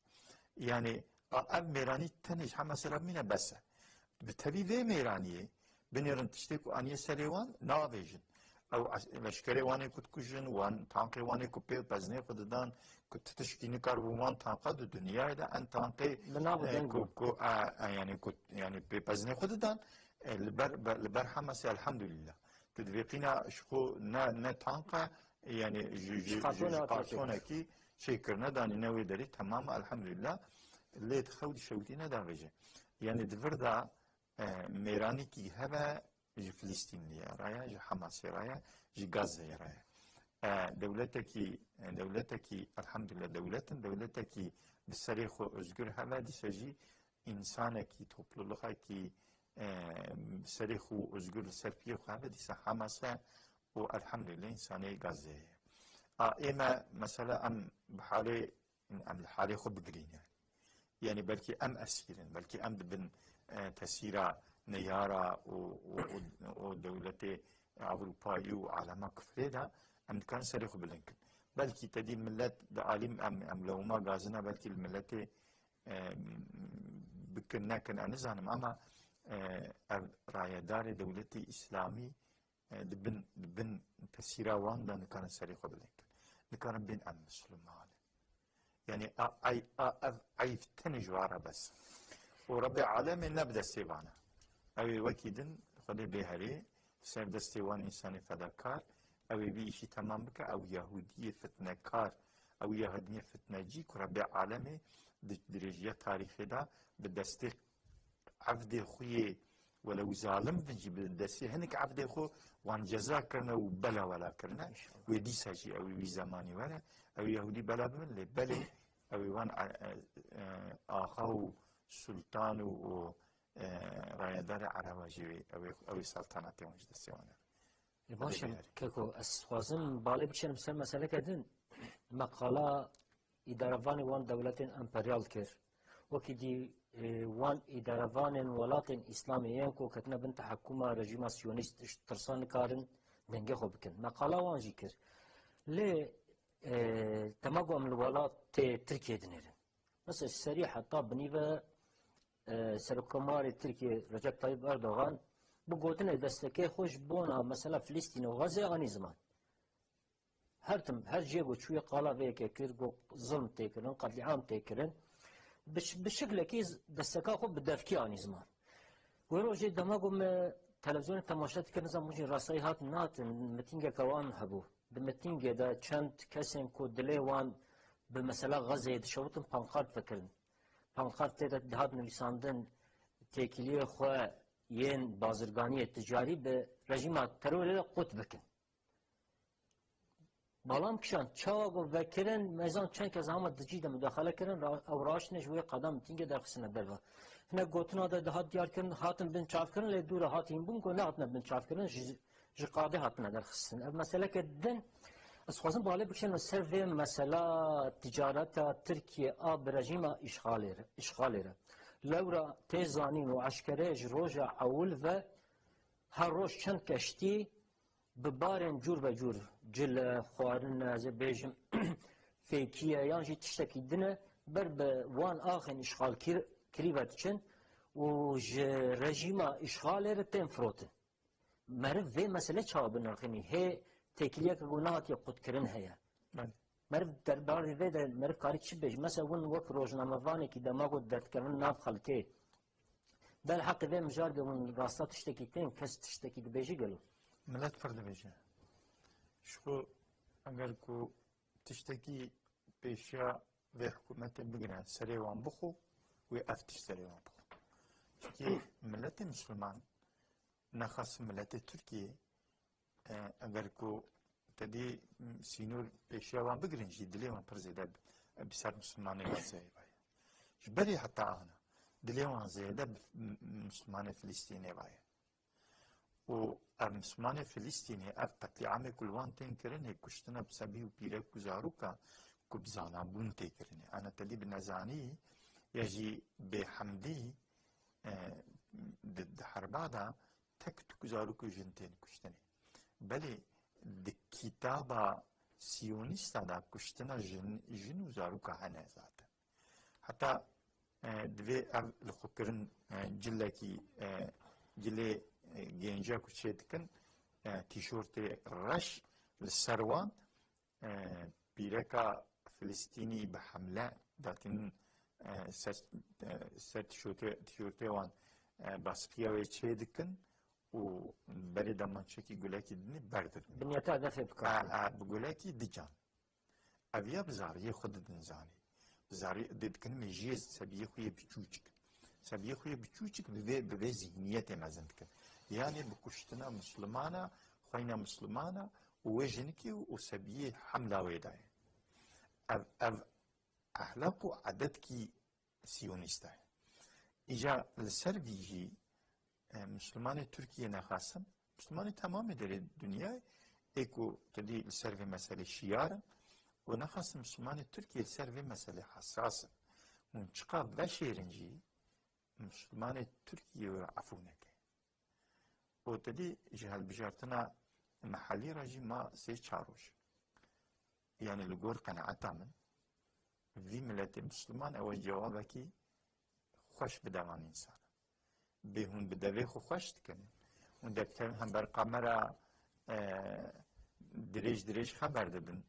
Yani, a, ev mêranî tenê ji Hamasê re bimîne bes e. Bi tevî vê mêraniyê binêrin tiştê ku aniye serê wan navêjin. Ew es-, leşkerê wan ê ku dikujin, wan tankê wan ê ku pê pezinê xwe didan, ku ti tişkî nikaribûn wan tanka di dinyayê de en tankê, Bi nav û e, deng ku, bûn. ku, e, e, yani ku, yani pê pezinê xwe didan, e, li ber, be-, li ber Hamasê elhamdülillah. Tu divê qîna ji xwe ne, ne tanka, yani ji, ji, Ji ji, kartona ji tê kartonekî çêkirine danîne wê derê, temam elhamdülillah. Lê dixew dişewitîne davêje. Yani di vir de e, mêranîkî hebe ji Filistînlî re ye, ji Hamasê re ye, ji Gazeyê re ye. E, dewletekî, e, dewletekî, elhamdülillah dewlet in, dewletekî bi serê xwe ozgur hebe, dîsa jî însanekî, toplulixekî, e, bi serê xwe ozgur li ser piyê xwe hebe, dîsa Hamas e û elhamdülillah însanê Gazeyê ye. A, ê me, mesela em bi halê Em li halê xwe bigirîn yani. Yani belkî em esîr in, belkî em di bin, e, tesîra neyara û, û, û, û dewletê Ewropayî û alema kufrê de em dikarin serê xwe bilind kin. Belkî te dî millet di alî em, em lewma gazina belkî li milletê, e, bikin nekin, ez nizanim ama, e, ev rayedarê dewletê Îslamî e, di bin, di bin tesîra wan de nikarin serê xwe bilind kin. Nikarin bên em Misliman in. Yani a, ay, a, ev eyb tenê ji wan re bes. Û Rebê Alemê ne bi destê van e. Ew ê wekî din Xwedê bêherê ser destê wan însanê fedakar, ew ê vî îşî temam bike, ew Yahûdiyê fitnekar, ew Yahûdiyê fitnecî ku Rebê Alemê di dirêjiya tarîxê de bi destê evdê xwe yê welew zalim bin jî bi destê hinek evdê xwe wan ceza kirine û bela wela kirine. Wê dîsa jî ew ê wî zemanî were, ew ê Yahûdî bela bibin, lê belê ew ê wan, e, e, e, axa û sultan û, û, e, rayedarê Ereba jî wê, ew ê, ew ê saltanatê wan ji destê wan were. E, baş e, Hadi bihêrî. Keko, ez dixwazim balê bikişînim ser meseleke din. Me qala îdarevanê wan dewletên emperyal kir. Wekî dî, e, wan îdarevanên welatên Îslamê yên ku ketine bin tehekuma rejîma siyonîst ji tirsa nikarin dengê xwe bikin. Me qala wan jî kir. Lê, e, dema ku em li welatê Tirkiyê dinêrin. Mesela serî heta binî ve, e, Serokkomarê Tirkiyê Recep Tayyip Erdogan bi gotinê destekê xwe ji bona mesela Filistîn û Gazze anî ziman. Her tim, her cihê ku çûye qala vê yekê kir, got zilm tê kirin, qetlîam tê kirin. Bi ş-, bi şiklekî z-, desteka xwe bi devkî anî ziman. Wê rojê dema ku me televîzyonê temaşe dikir, nizam jî rastayî hat natin, mitîngeke wan hebû. Di mitîngê de çend kesên ku dilê wan bi mesela Gazeyê dişewitin, pankart vekirin. Pankart tê de dihat nivîsandin, têkiliyê xwe yên bazirganiyê ticarî bi rejîma terorê de qut bikin. Balam kişand, çawa ku vekirin, mezan çend kes hema di cî de mudaxele kirin, ra-, ew raştine ji wê qada mitîngê derxistine derve. Hinek gotina de dihat diyar kirin, hatin bin çavkirin, lê dû re hatîn bûn ku nehatine bin çavkirin, ji, ji qadê hatine derxistin. Ev meseleke din, ez dixwazim balê bikişînim ser vê mesela ticareta Tirkiye a bi rejîma îşxalê re, îşxalê re. Lewra tê zanîn û eşkere ji roja ewil ve her roj çend keştî bi barên cûr be cûr, cile, xwarin e, ez ê bêjim, fêkî ye, yan jî tiştekî din e, ber bi wan axên îşxalkir-, kirî ve diçin û ji rejîma îşxalê re tên firotin. Meriv vê meselê çawa binirxînî? Hê têkiliyeke ku nehatiye qutkirin heye. Belê. Meriv derbarê vê de meriv karî çi bêjî? Mesela hûn wek rojnamevanekî dema ku derdikevin nav xelkê, derheqê vê mijarê de hûn rasta tiştekî tên, kes tiştekî dibêjî gelo? Milet pir dibêje. Ji xwe eger ku tiştekî pêşiya vê hikûmetê bigire, serê wan bixwe, wê ev tişt serê wan bixwe. Çikî miletê misliman, nexas miletê Tirkiyê, e, eger ku te dî, m, sînor pêşiya wan bigirin jî, dilê wan pir zêde bi, bi ser Mislimanê Gazeyê ve ye. Ji berê heta ana dilê wan zêde bi, m, Mislimanê Filistînê ve ye. Û ev Mislimanê Filistînê, ev qetlîamê ku li wan tên kirinê, kuştina bi sebî û pîrek û zaroka ku bi zanabûn tê kirinê. Ana te dî bi nezanî ya jî bêhemdî, e, di, di herba de tek tu zarok û jin tên kuştinê. Belê di kitaba siyonîsta de kuştina jin, jin û zaroka hene zaten. Heta, e, divê ev li xwe kirin, e, cilekî, e, cilê, e, gênce ku çê dikin, e, tîşortê reş li ser wan, e, pîreka Filistînî bi hemle datînin, e, ser, e, ser tişortê, tişortê wan, e, basqiya wê çê dikin û berê demançekî gulekî dinê berdidin. Binyeta defê bikar. A, a, bi gulekî dican. Ev ya bi zariyê xwe didin zanî. Bi zarî didikin mêjiyê sebiyê xwe yê biçûçik. Sebiyê xwe yê biçûçik bi vê, bi vê zihniyetê mezin dikin. Yanî bi kuştina Mislimana, xweyna Mislimana û wê jinikê û sebiyê hemla wê dayê. Ev, ev ehlaq û edetkî siyonîst e. Îca li ser vî jî, e, Mislimanê Tirkiyê nexasim, Mislimanê temamê derê dinyayê, ê ku te dî li ser vê meselê şiyar in, û nexasim Mislimanê Tirkiyê li ser vê meselê hesas in. Hûn çiqa veşêrin jî, Mislimanê Tirkiyê wê efû neke. Û te dî ji hilbijartina mehellî re jî ma sê çar roj. Yanî li gor qenaeta min, vî miletê Misliman ew e cewabekî xweş bide van însanan. Bê hûn bi devê xwe xweş dikin. Hûn derdikevin hember kamera, e, dirêj dirêj xeber dibin.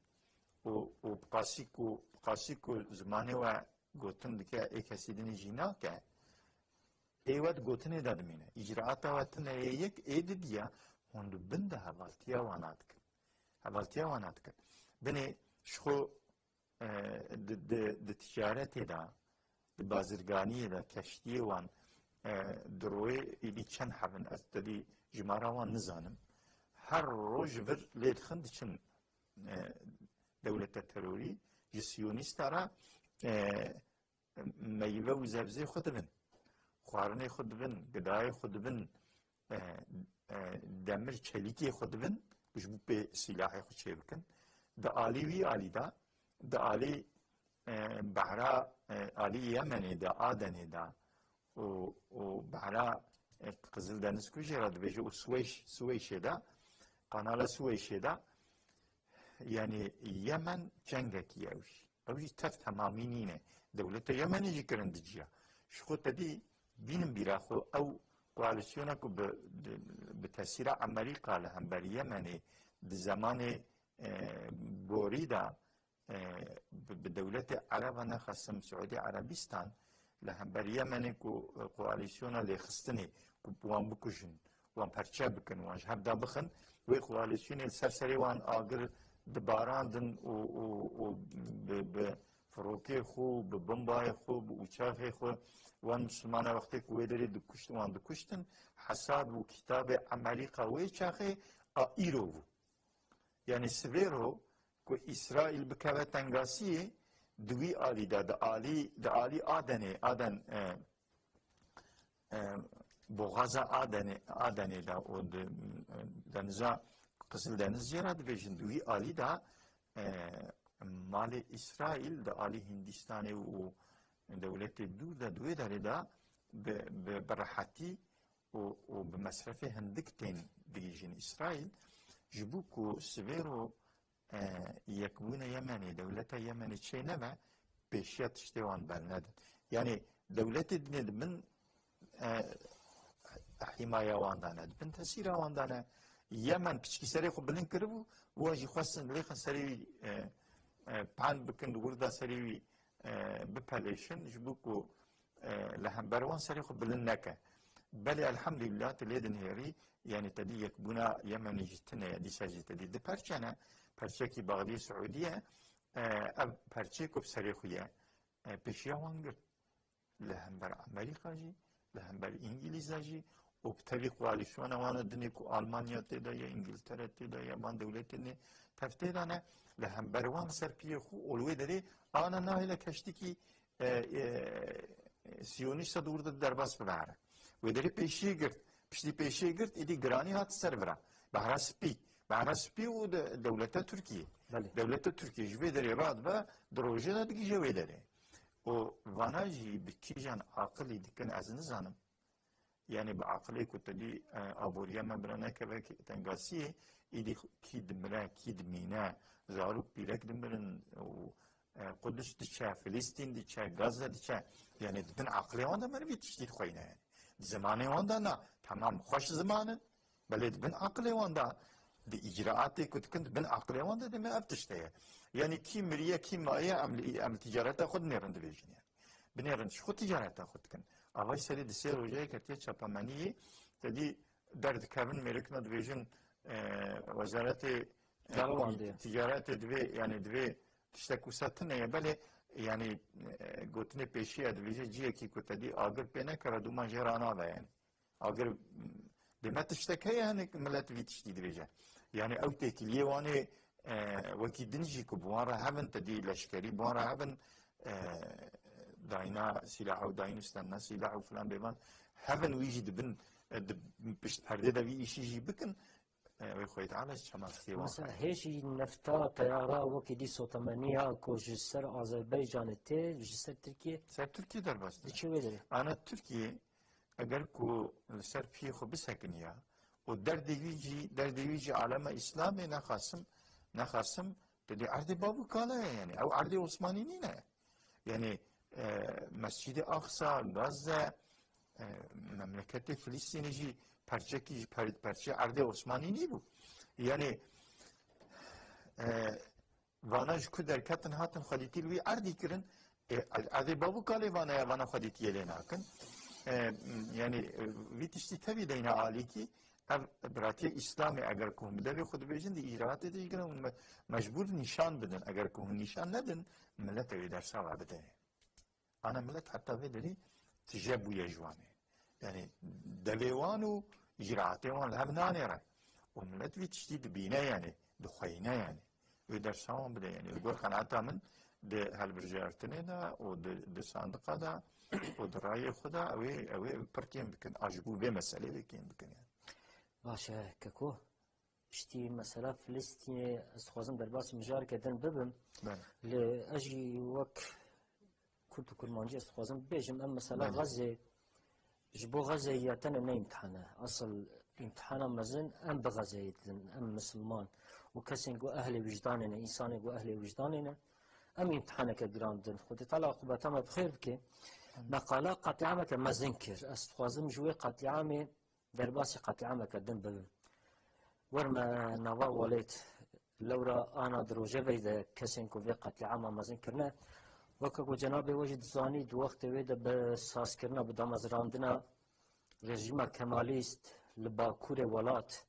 Û, û bi qasî ku, bi qasî ku zimanê we gotin dike, ê kesî dinê jî nake. Ê we di gotinê de dimîne. Îcraata we tune yê yek, ê didiya, hûn di bin de hevaltiya wana dikin. Hevaltiya wana dikin. Binê ji xwe, e, di, di, di ticaretê de, di bazirganiyê de, keştiyê wan, e, di royê êdî çend heb in, ez tedî jimara wan nizanim. Her roj vir lê dixin diçin, e, dewlete terorî, ji siyonîsta re, e, meyve û zebzê xwe dibin, xwarinê xwe dibin, gidayê xwe dibin, e, e, demir çelîkê xwe dibin, ji bo pê sîlahê xwe çêbikin. Di alî wî alî de, di alî, e, behra, e, alî Yemenê de, Adenê de û, û behra, e, Qizil Deniz ku jê re dibêje û Swêş, Swêşê de, Kanala Swêşê de, yanî Yemen cengekî ye ew jî. Ew jî tev temamî nîne. Dewleta Yemenê jî kirin di ciya. Ji xwe te dî bînin bîra xwe ew koalîsyona ku bi, bi, bi tesîra Amerîka li hember Yemenê di zemanê, e, borî de, e, bi, bi dewletê Ereba nexesim Siûdî Erebîstan li hember Yemenê ku, e, koalîsyona lêxistinê ku wan bikujin, wan perçe bikin, wan ji hev da bixin, wê koalîsyonê li ser serê wan agir dibarandin û, û, û bi, bi, firokê xwe, bi bombayê xwe, bi uçaxê xwe, wan Misilmana wextê ku wê derê dikuştin, wan dikuştin, hesab û kitabê Emerîka wê çaxê a îro bû. Yanî sivêro ku Îsraîl bikeve tengasiyê, di wî alî de, di alî, di alî Adenê, Aden, e, e, boxaza Adenê, Adenê de û di, e, deniza Qizil Deniz jê re dibêjin, di wî alî de, e, malê Îsraîl di alî Hindîstanê û dewletê dûr de, di wê derê de bi, bi, bi rehetî û, û bi mesrefê hindik tên digihîjin Îsraîl. Ji bo ku sivêro e, yekbûna Yemenê, dewleta Yemenê çênebe, pêşiya tiştê wan bernedin. Yanî dewletê dinê di bin, e, hîmaya wan de ne, di bin tesîra wan de ne. Yemen piçkî serê xwe bilind kiribû, wan jî xwestin lêxin serê wî, e, e, pand bikin, li wir de serê wî, e, bipelêşin, ji bo ku e, li hember wan serê xwe bilind neke. Belê elhamdülillah tu lê dinihêrî, yanî te dî yekbûna Yemenê jî tune ye, dîsa jî te dî diperçene, perçekî Baxdiyê Siûdî ye, e, ev perçê ku bi serê xwe ye, e, pêşiya wan girt. Li hember Amerîka jî, li hember Îngilîza jî, û bi tevî koalîsyona wan e dinê ku Almanya tê de ye, Îngiltere tê de ye, van dewletê ne tev tê de ne, li hember wan ser piyê xwe û li wê derê ana nahêle keştikî e, e, Siyonîsta di wir de derbas bibe here. Wê derê pêşiyê girt. Piştî pêşiyê girt, êdî giranî hat ser vira. Behra spî. Behra spî û de, dewleta Tirkiyê. Belê. Dewleta Tirkiyê ji vê derê radibe, di rojê de digihîje wê derê. Û vana jî bi kîjan aqilî dikin ez nizanim. Yanî bi aqilê ku te dî, e, aboriya me bira nekeve ki-, tengasiyê, îdî kî dimire, kî dimîne, zarok pîrek dimirin û, e, Qudus diçe, Filistîn diçe, Gazze diçe. Yanî di bin aqilê wan de me vî tiştî dixweyne yanî. Di zimanê wan de na, temam xweş ziman in, belê di bin aqilê wan de, di îcraatê ku dikin di bin aqilê wan de dê me ev tişt heye. Yanî kî miriye, kî maye, em li, em li ticareta xwe dinêrin dibêjin yanî. Binêrin ji xwe ticareta xwe dikin. Avay serê di sê rojeyê ketiye çapemeniyê, te dî derdikevin mêrikna dibêjin, e, wezaretê, e, Darewan diye. Ticaretê divê, yanî divê tiştek wisa tune ye. Belê, yanî, e, gotinê pêşiya dibêje ciyekî ku te dî agir pê nekeve, dûman jê ranabe yanî. Agir, dê me tiştek heye, hinek milet vî tiştî dibêje. Yanî ew têkiliyê wan ê, e, wekî din jî ku bi wan re hevin, te dî leşkerî bi wan re hevin, e, dayna sîlah û dayna stenna sîlah û filan bêvan hevin wî jî dibin, e, di pişt perdê de vî îşî jî bikin, e, wê Xwedê Teala ji çemastiyê wan Mesela xeyr. Hêjî nefta teyara wekî dî sotemeniya ku ji ser Azerbaycanê tê, ji ser Tirkiye Ser Tirkiye derbas diçe wê derê. Ana Tirkiye eger ku li ser piyê xwe bisekiniya û derdê wî jî, derdê wî jî alema Îslamê nexasim, nexasim, te dê erdê bav û kala ye yanî. Ew erdê Osmanî nîne. Yanî, e, Mescîdê Aqsa, Gazze, e, memleketê Filistînê jî perçekî ji per-, perçê erdê Osmanî nîbû. Yanî, e, vana ji ku derketin hatin xwedîtî li wî erdî kirin, e, erdê bav û kalê vana ya vana xwedîtiyê lê nakin. E, yanî, e, vî tiştî tevî deyne alîkî, ev biratiyê Îslamê eger ku hûn bi devê xwe dibêjin, di îcraatê de jî girin, hûn me-, mecbûr nîşan bidin. Eger ku hûn nîşan nedin, milet ew ê dersa we bide. Ana milet heta vê derî tije bûye ji wan ê. Yanî devê wan û îcraatê wan li hev nanêre. Û milet vî tiştî dibîne yanî, dixweyne yanî. Wê dersa wan bide yanî. Li gor qenaeta min di hilbijartinê de û di, di sandiqa de û di rayê xwe de ew ê, ew ê pir kêm bikin. A ji bo vê meselê vê kêm bikin yanî. Baş e, keko. Piştî mesela Filistînê ez dixwazim derbasî mijareke din bibim. Belê. Lê ez jî wek Kurd û Kurmancî ez dixwazim bibêjim, em mesela Belê. Xezê, ji bo Xezeyî ya te ne, ne îmtihan e. Asıl îmtihana mezin em bi Xezeyî didin, em misilman û kesên ku ehlê wijdanê ne, însanê ku ehlê wijdanê ne, em îmtihaneke giran didin. Xwedê Teala aqibeta me bi xêr bike. Amin. Me qala qetlîameke mezin kir. Ez dixwazim ji wê qetlîamê derbasî qetlîameke din bibim. Werme nava welêt, lewra ana di rojevê de kesên ku vê qetlîama mezin kirine, weke ku cenabê we jî dizanî, di wextê wê de bi sazkirina, bi damezrandina rejîma kemalîst li bakurê welat,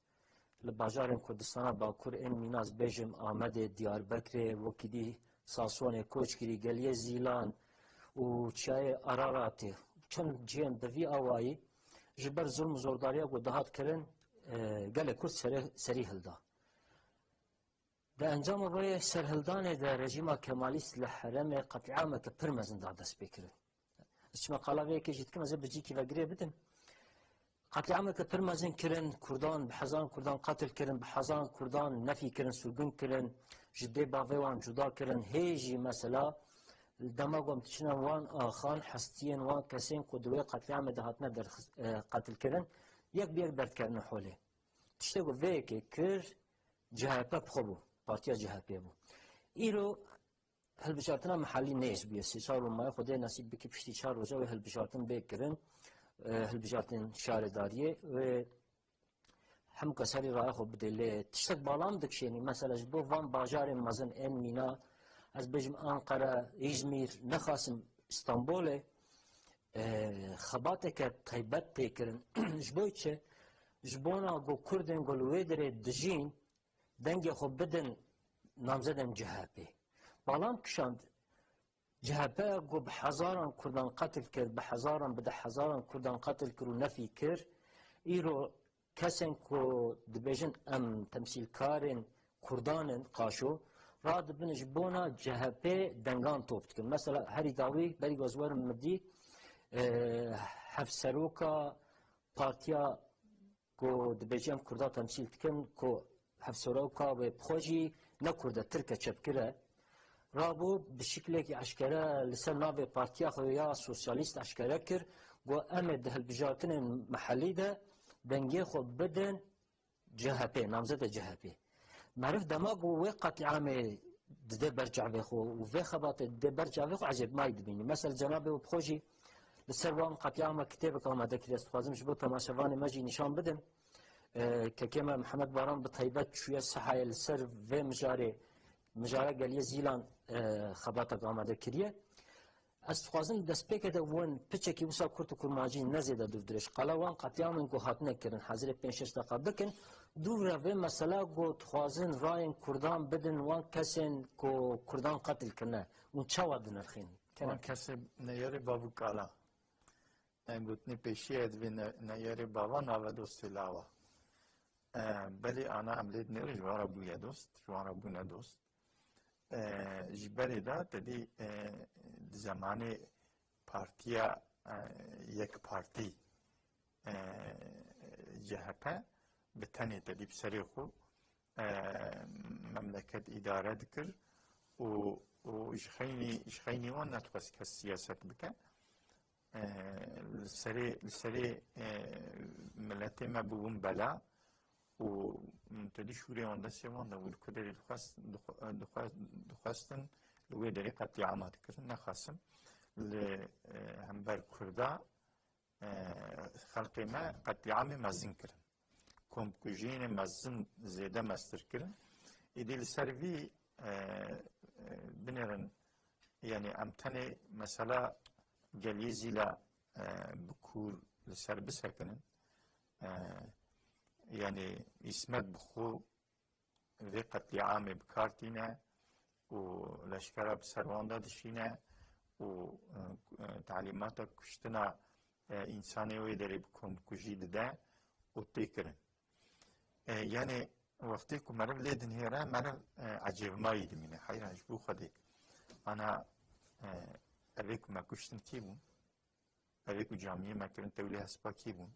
li bajarên Kurdistana Bakur ên mîna ez bêjim Amedê, Diyarbekirê, wekî dî Sasonê, Koçgirî, Geliyê Zîlan û Çiyayê Araratê, çend cihên bi vî awayî ji ber zulm û zordariya ku dihat kirin, e, gelê Kurd serê, serî hilda. Di encama vê serhildanê de rejîma Kemalîst li herêmê qetlîameke pir mezin da destpêkirin. Ez çima qala vê yekê jî dikim, ez ê bi cîkî ve girê bidim. Qetlîameke pir mezin kirin, Kurdan, bi hezaran Kurdan qetil kirin, bi hezaran Kurdan nefî kirin, sirgûn kirin, ji dê bavê wan cuda kirin. Hê jî mesela li dema ku em diçine wan axan, hestiyên wan kesên ku di wê qetlîamê de hatine derxist-, e, qetil kirin, yek bi yek derdikevine holê. Tiştê ku vê yekê kir, C H P bi xwe bû, partiya C H P bû. Îro hilbijartina mihellî nêz bûye. Sê çar rû maye, Xwedê nesîb bike piştî çar roja wê hilbijartin bê kirin, e, hilbijartin şaredariyê wê hemû kes herî raya xwe bidê. Lê tiştek balam dikişênî, mesela ji bo van bajarên mezin ên mîna, ez bêjim Ankara, Îzmîr, nexasim Stenbolê, e, xebateke taybet tê kirin. Ji bo çi? Ji bona ku Kurdên ku li wê derê dijîn, dengê xwe bidin namzedên C H P. Balam kişand, C H P ku bi hezaran Kurdan qetil kir, bi hezaran, bi deh hezaran Kurdan qetil kir û nefî kir, îro kesên ku dibêjin em temsîlkarên Kurdan in, qaşo, radibin ji bona C H P dengan top dikin. Mesela herî dawî berî ku ez werim min dî, e, hevseroka partiya ku dibêje em Kurda temsîl dikin, ku hevseroka wê bi xwe jî ne Kurd e, Tirk e, çepgir e, rabû bi şiklekî eşkere li ser navê partiya xwe ya sosyalîst eşkere kir, got, em ê di hilbijartinên mihellî de dengê xwe bidin C H P, namzedê C H P. Meriv dema ku wê qetlîamê dide ber çavê xwe û vê xebatê dide ber çavê xwe, ecêbmayî dibînî. Mesela cenabê wê bi xwe jî li ser wan qetlîama kitêbek amade kiriye. Ez dixwazim ji bo temaşevanê me jî nîşan bidim. E, kekê me Mihemed Baran bi taybet çûye sehayê li ser vê mijarê, mijara Geliyê Zîlan, e, xebatek amade kiriye. Ez dixwazim destpêkê de win piçekî wisa kurt û kurmancî, ne zêde dûvdirêj, qala wan qetlîamên ku hatine kirin, hezirê pênc şeş deqa bikin, dûvra vê mesela ku dixwazin rayên Kurdan bidin wan kesên ku Kurdan qetil kirine, hûn çawa dinirxînin? Wan kesê neyarê bav û kala. Em gotinê pêşiya divê ne-, neyarê bava nave dostê lawa. E, belê ana em lê dinêrin ji wan re bûye dost, ji wan re bûne dost. E, ji berê de tedî, e, di zemanê partiya, e, yek partî, e, C H P bi tenê tedî bi serê xwe, e, memleket îdare dikir û, û ji xeynî, ji xeynî wan nedixwest kes siyaset bike. E, li serê, li serê, e, miletê me bûbûn bela û, m, tedî şûrê wan destê wan de bû, li ku derê dixwest-, dixwe-, dixwe-, dixwestin li wê derê qetlîama dikirin. Nexasim li, e, hember Kurda, e, xelkê me qetlîamê mezin kirin. Komkujiyên mezin zêde mestir kirin. Êdî li ser vî, e, e, binêrin, yanî em tenê mesela Geliyê Zîla, e, bi kûr li ser bisekinin. E, yanî Îsmet bi xwe vê qetlîamê bi kar tîne û leşkera bi ser wan de dişîne û, e, e, talîmata kuştina, e, însanê wê derê bi komkujî dide û tê kirin. E, yanî wextê ku meriv lê dinihêre, meriv, e, ecêbmayî dimîne. Heyran ji bo Xwedê. Ana, e, evê ku me kuştin kî bûn? Evê ku camiyê me kirin tewlê hespa kî bûn?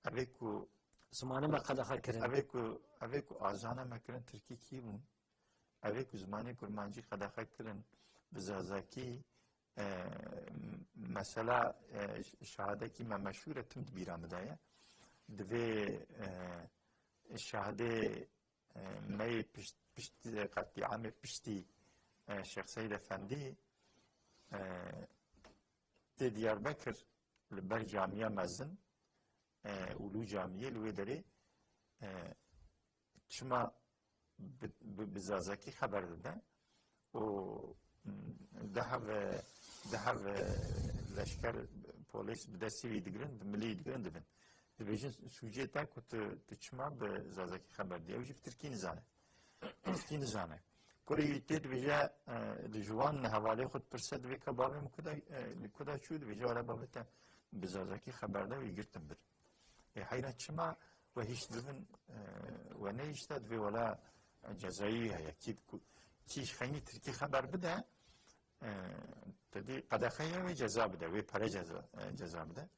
Evê ku zimanê me qedexe kirin. Evê ku, evê ku ajana me kirin tirkî kî bûn? Evê ku zimanê kurmancî qedexe kirin, bi zazakî, e, mesela, e, ş-, şahadekî me meşhûr e, tim di bîra min de ye. Divê, e, şahadê, e, me yê pişt, pişt, qetlîamê piştî, e, Şêx Seyd Efendî, e, tê Diyarbekir li ber camiya mezin, e, Ulu Camiyê li wê derê, e, çima bi, bi, bi zazakî xeber dide û, mm, dehev, dehev leşker, polîs bi destî wî digirin, bi milî digirin dibin. Dibêjin sûcê te ku tu, tu çima bi zazakî xeber didî? Ew jî bi tirkî nizane. Tirkî nizane. Kurê wî tê dibêje, e, li ji wan hevalê xwe dipirse, divê ka bavê min kuda, e, li kuda çû, dibêje wala bavê te bi zazakî xeber da, wî girtin bir. Ê heyra çima we hişt bibin, e, we nehişta, divê wala cezayî heye. Kî ku, kî ji xeynî tirkî xeber bide, e, te dî qedexeye wê ceza bide, wê pere ceza, e, ceza bide.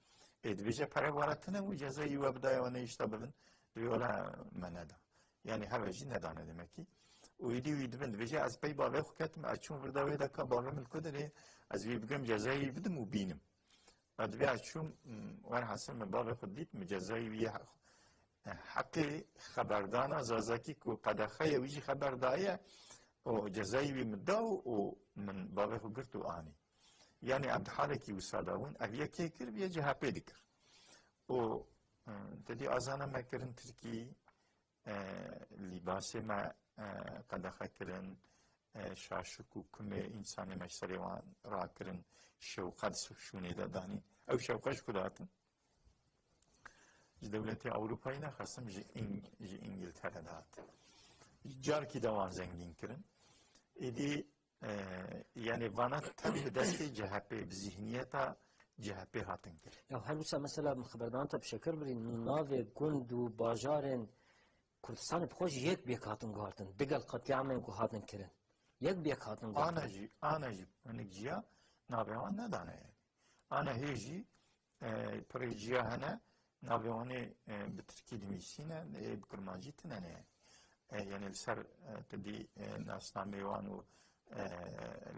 Ê dibêje pere wara tine û cezayî we bidaya we nehişta bibin, divê wala me neda. Yani heve jî nedane demek ki. Û êdî wî dibin, dibêje ez pey bavê xwe ketim, ez çûm vir da wê de ka bavê min li ku derê, ez vî bigirim cezayî bidim û bînim. Ez divê ez çûm, m, werhasil min bavê xwe dît, min cezayî wî ye-, heqê xeberdana zazakî ku qedexeye wî jî xeber daye û cezayî wî min da û, û min bavê xwe girt û anî. Yani em di halekî wisa de bûn, ev yekê kir, vê C H P dikir. Û, e, te dî azana me kirin tirkî, e, lîbasê me, e, qedexe kirin, e, şaşik û kumê însanê me ji serê wan rakirin, şewqe di şûnê de danîn. Ew şewqe ji ku dihatin? Ji dewletê Ewropayî nexasim, ji Îng-, ji Îngiltere dihat. Carkî de wan zengîn kirin. Êdî, e, yani vana tev bi destê C H P, bi zihniyeta C H P hatin kirin. Ya her wisa mesela min xeberdan te bi şekir birî, navê gund û bajarên Kurdistanê bi xwe jî yek bi yek hatin guhartin. Digel qetlîamên ku hatin kirin. Yek bi yek hatin guhartin. Ana jî, ana jî hinek ciya navê wan nedane yani. Ana hê jî, e, pirê ciya hene, navê wan ê, e, bi tirkî dinivîsîne, ê bi kurmancî tine ne yani. E, yani li ser, e, te dî, e, nasnameyê wan û, e,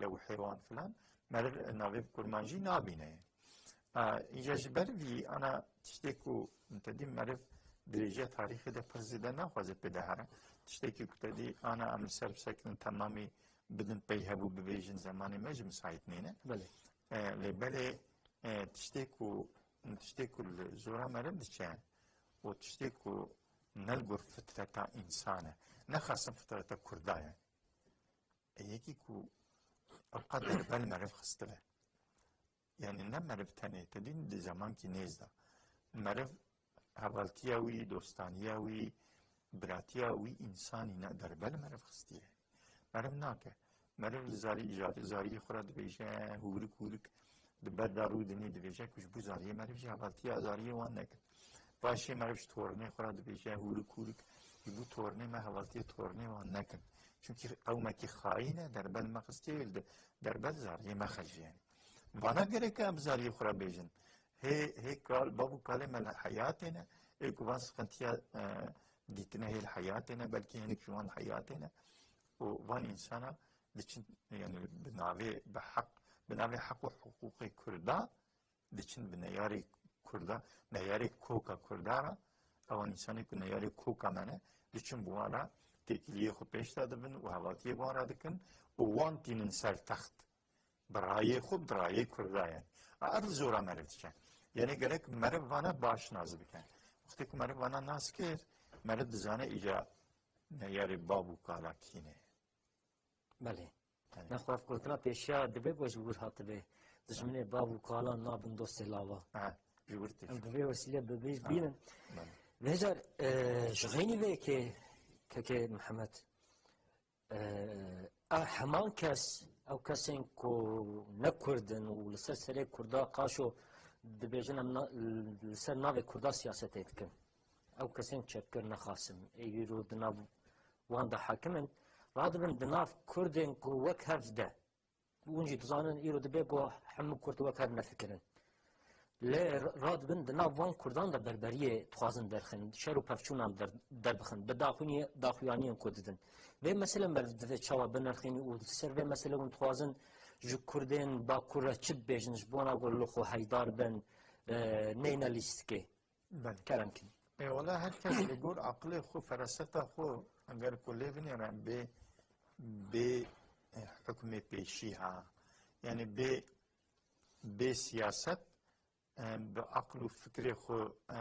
lewhê wan filan, meriv, e, navê bi kurmancî nabîne yani. A, îca ji ber vî ana tiştê ku te dî meriv dirêje tarîxê de pir zêde naxwaze pê de here. Tiştekî ku te dî ana em li ser bisekirin temamî bidin pey hebû bibêjin zemanê me jî misayît nîne. Belê. E, lê belê, e, tiştê ku, tiştê ku li zora meriv diçe û tiştê ku ne li gor fitreta însan e, ne xasin fitreta kurda ye. E, yekî ku ewqat derbel meriv xistibe. Yani ne meriv tenê, te dîn di zemankî nêz de. Meriv hevaltiya wî, dostaniya wî, biratiya wî însanî ne derbe li meriv xistiye. Meriv nake. Meriv li zarî, zarî, zariyê xwe re dibêje, hûrik hûrik di ber de rû dinê dibêje ku ji bo zariyê meriv jî hevaltiya zariyê wan nekin. Paşê meriv ji torinê xwe re dibêje, hûrik hûrik ji bo torinê me hevaltiyê torinê wan nekin. Çunkî qewmekî xayîn e, derbe li me xistiye, li de-, derbe li zariyê me xejiye. Vana gerek em zariyê xwe re bêjin. Hê, hê kal, bav û kalê me li heyatê ne, ê ku van siqintiya, e, dîtine hê li heyatê ne, belkî hinek ji wan li heyatê ne. Û van însana diçin, yani bi navê, bi heq, bi navê heq û hiqûqê Kurda diçin bi neyarê Kurda, neyarê koka Kurda re, ewan însanê ku neyarê koka me ne, diçin bi wan re têkiliyê xwe pêş de dibin û hevaltiyê bi wan re dikin û wan tînin ser text. Bi rayê xwe, bi rayê Kurda yani. A, ev zora meriv diçe. Yani gerek meriv vana baş nas bike. Wextê ku meriv vana nas kir, meriv dizane îca neyarê bav û kala kî ne. Belê. Yani. Nexwe ev gotina pêşiya dibe ku ji wir hatibe. Dijminê bav û kalan nabin dostê lava. Ha, ji wir tê. Em bi vê wesîle bi vê jî Ha, bînin. belê. Vêcar, e, ji xeynî vê ke, kekê Mihemed, e, a heman kes, ew kesên ku ne Kurd in û li ser serê Kurda qaşo dibêjin em na-, li ser navê Kurda siyasetê dikin. Ew kesên çepkir nexasim, ê îro di nav wan de hakim in, radibin di nav Kurdên ku wek hev de. Hûn jî dizanin, îro dibe ku hemû Kurd wek hev nefikirin. Lê r-, radibin di nav van Kurdan de berberiyê dixwazin derxin, şer û pevçûnan der-, derbixin, bi daxuyaniyê-, daxuyaniyên ku didin. Vê mesele meriv divê çawa binirxînî û li ser vê mesele hûn dixwazin ji Kurdên Bakur re çi bibêjin, ji bona ku li xwe heyidar bin, e, neyne lîstikê? Belê. Kerem kin. E, wala her kes li gor aqilê xwe, feraseta xwe, eger ku lê vinêre bê, bê, e, hukmê pêşî ha. Yani bê, bê siyaset, e, bi aqil û fikrê xwe, e,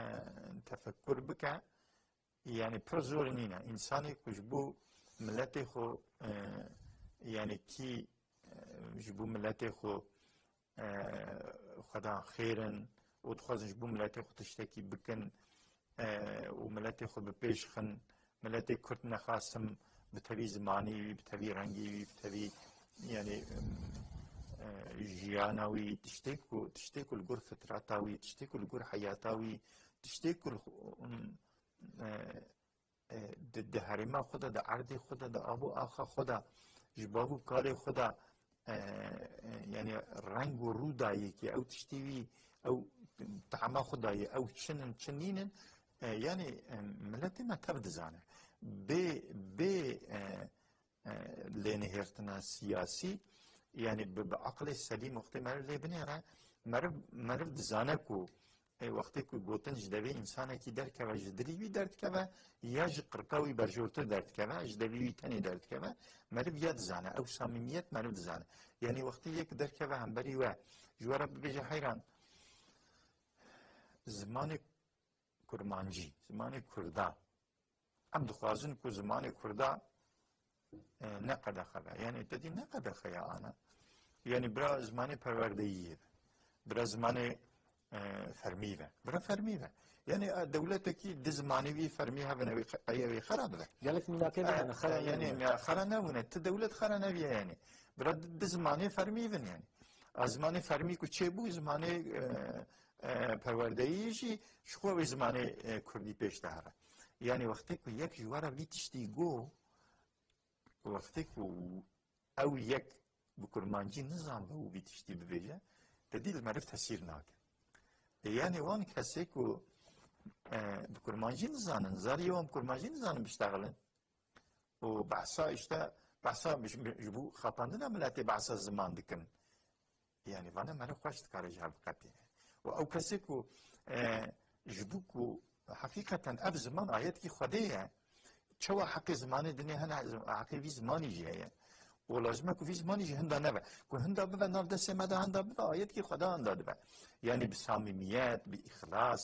tefekkur bike, yani pir zor nîne. Însanê ku ji bo miletê xwe, e, yani kî, e, ji bo miletê xwe e, xwedan xêr in û dixwazin ji bo miletê xwe tiştekî bikin, e, û miletê xwe bi pêş xin, miletê Kurd nexasim bi tevî zimanî wî, bi tevî rengî wî, bi tevî, yanî, em, e, jiyana wî, tiştê ku, tiştê ku li gor fitrata wî, tiştê ku li gor heyata wî, tiştê ku li xwe, em, e, e, di, di herêma xwe de, di erdê xwe de, di av û axa xwe de, ji bav û kalê xwe de, e, e, yanî reng û rû dayê ki ew tiştî wî, ew tehma xwe dayê, ew çin in, çi nîn in, e, yanî, e, miletê me tev dizane. Bê, bê, e, e, lênihêrtina siyasî, yanî bi, bi aqilê selîm wextê meriv lê binêre, meriv, meriv dizane ku, e, wextê ku gotin ji devê însanekî derkeve, ji dilî wî derdikeve, ya ji qirka wî berjortir derdikeve, ji devî wî tenê derdikeve, meriv ya dizane, ew samîmiyet meriv dizane. Yanî wextê yek derkeve hemberî we, ji we re bibêje heyran, zimanê kurmancî, zimanê kurda, em dixwazin ku zimanê kurda, e, ne qedexe be. Yanî te dî ne qedexe ya ana. Yanî bira zimanê perwerdeyiyê be. Bira zimanê, e, fermî be. Bira fermî be. Yanî, e, dewletekî di zimanê wî fermî hebin, ew ê xe-, ew ê xera bibe. Gelek mînakê E, bihene, xera e, yanî, nebûne. Ya xera nebûne. Ti dewlet xera nebiye yanî. Bira di, di zimanê fermî bin yanî. A zimanê fermî ku çêbû, zimanê, e, e, perwerdeyî jî ji xwe wê zimanê, e, kurdî pêş de here. Yanî wextê ku yek ji we re vî tiştî got, wextê ku ew yek bi kurmancî nizanbe û vî tiştî bibêje, te dî li meriv tesîr nake. E, yanî wan kesê ku, e, bi kurmancî nizanin, zariyê wan bi kurmancî nizanin biştexilin, û behsa, işte, behsa ji, ji bo xapandina miletê behsa ziman dikin. Yanî vana meriv xweş dikare ji hev biqetîne. Û ew kesê ku, e, ji bo ku heqîqeten ev ziman ayetkî Xwedê ye, çawa heqê zimanê dinê hene, heqê vî zimanî jî heye. Û lazim e ku vî zimanî jî hinda nebe. Ku hinda bibe nav destê me de hinda bibe, ayetkî Xweda hinda dibe. Yanî bi samîmiyet, bi îxlas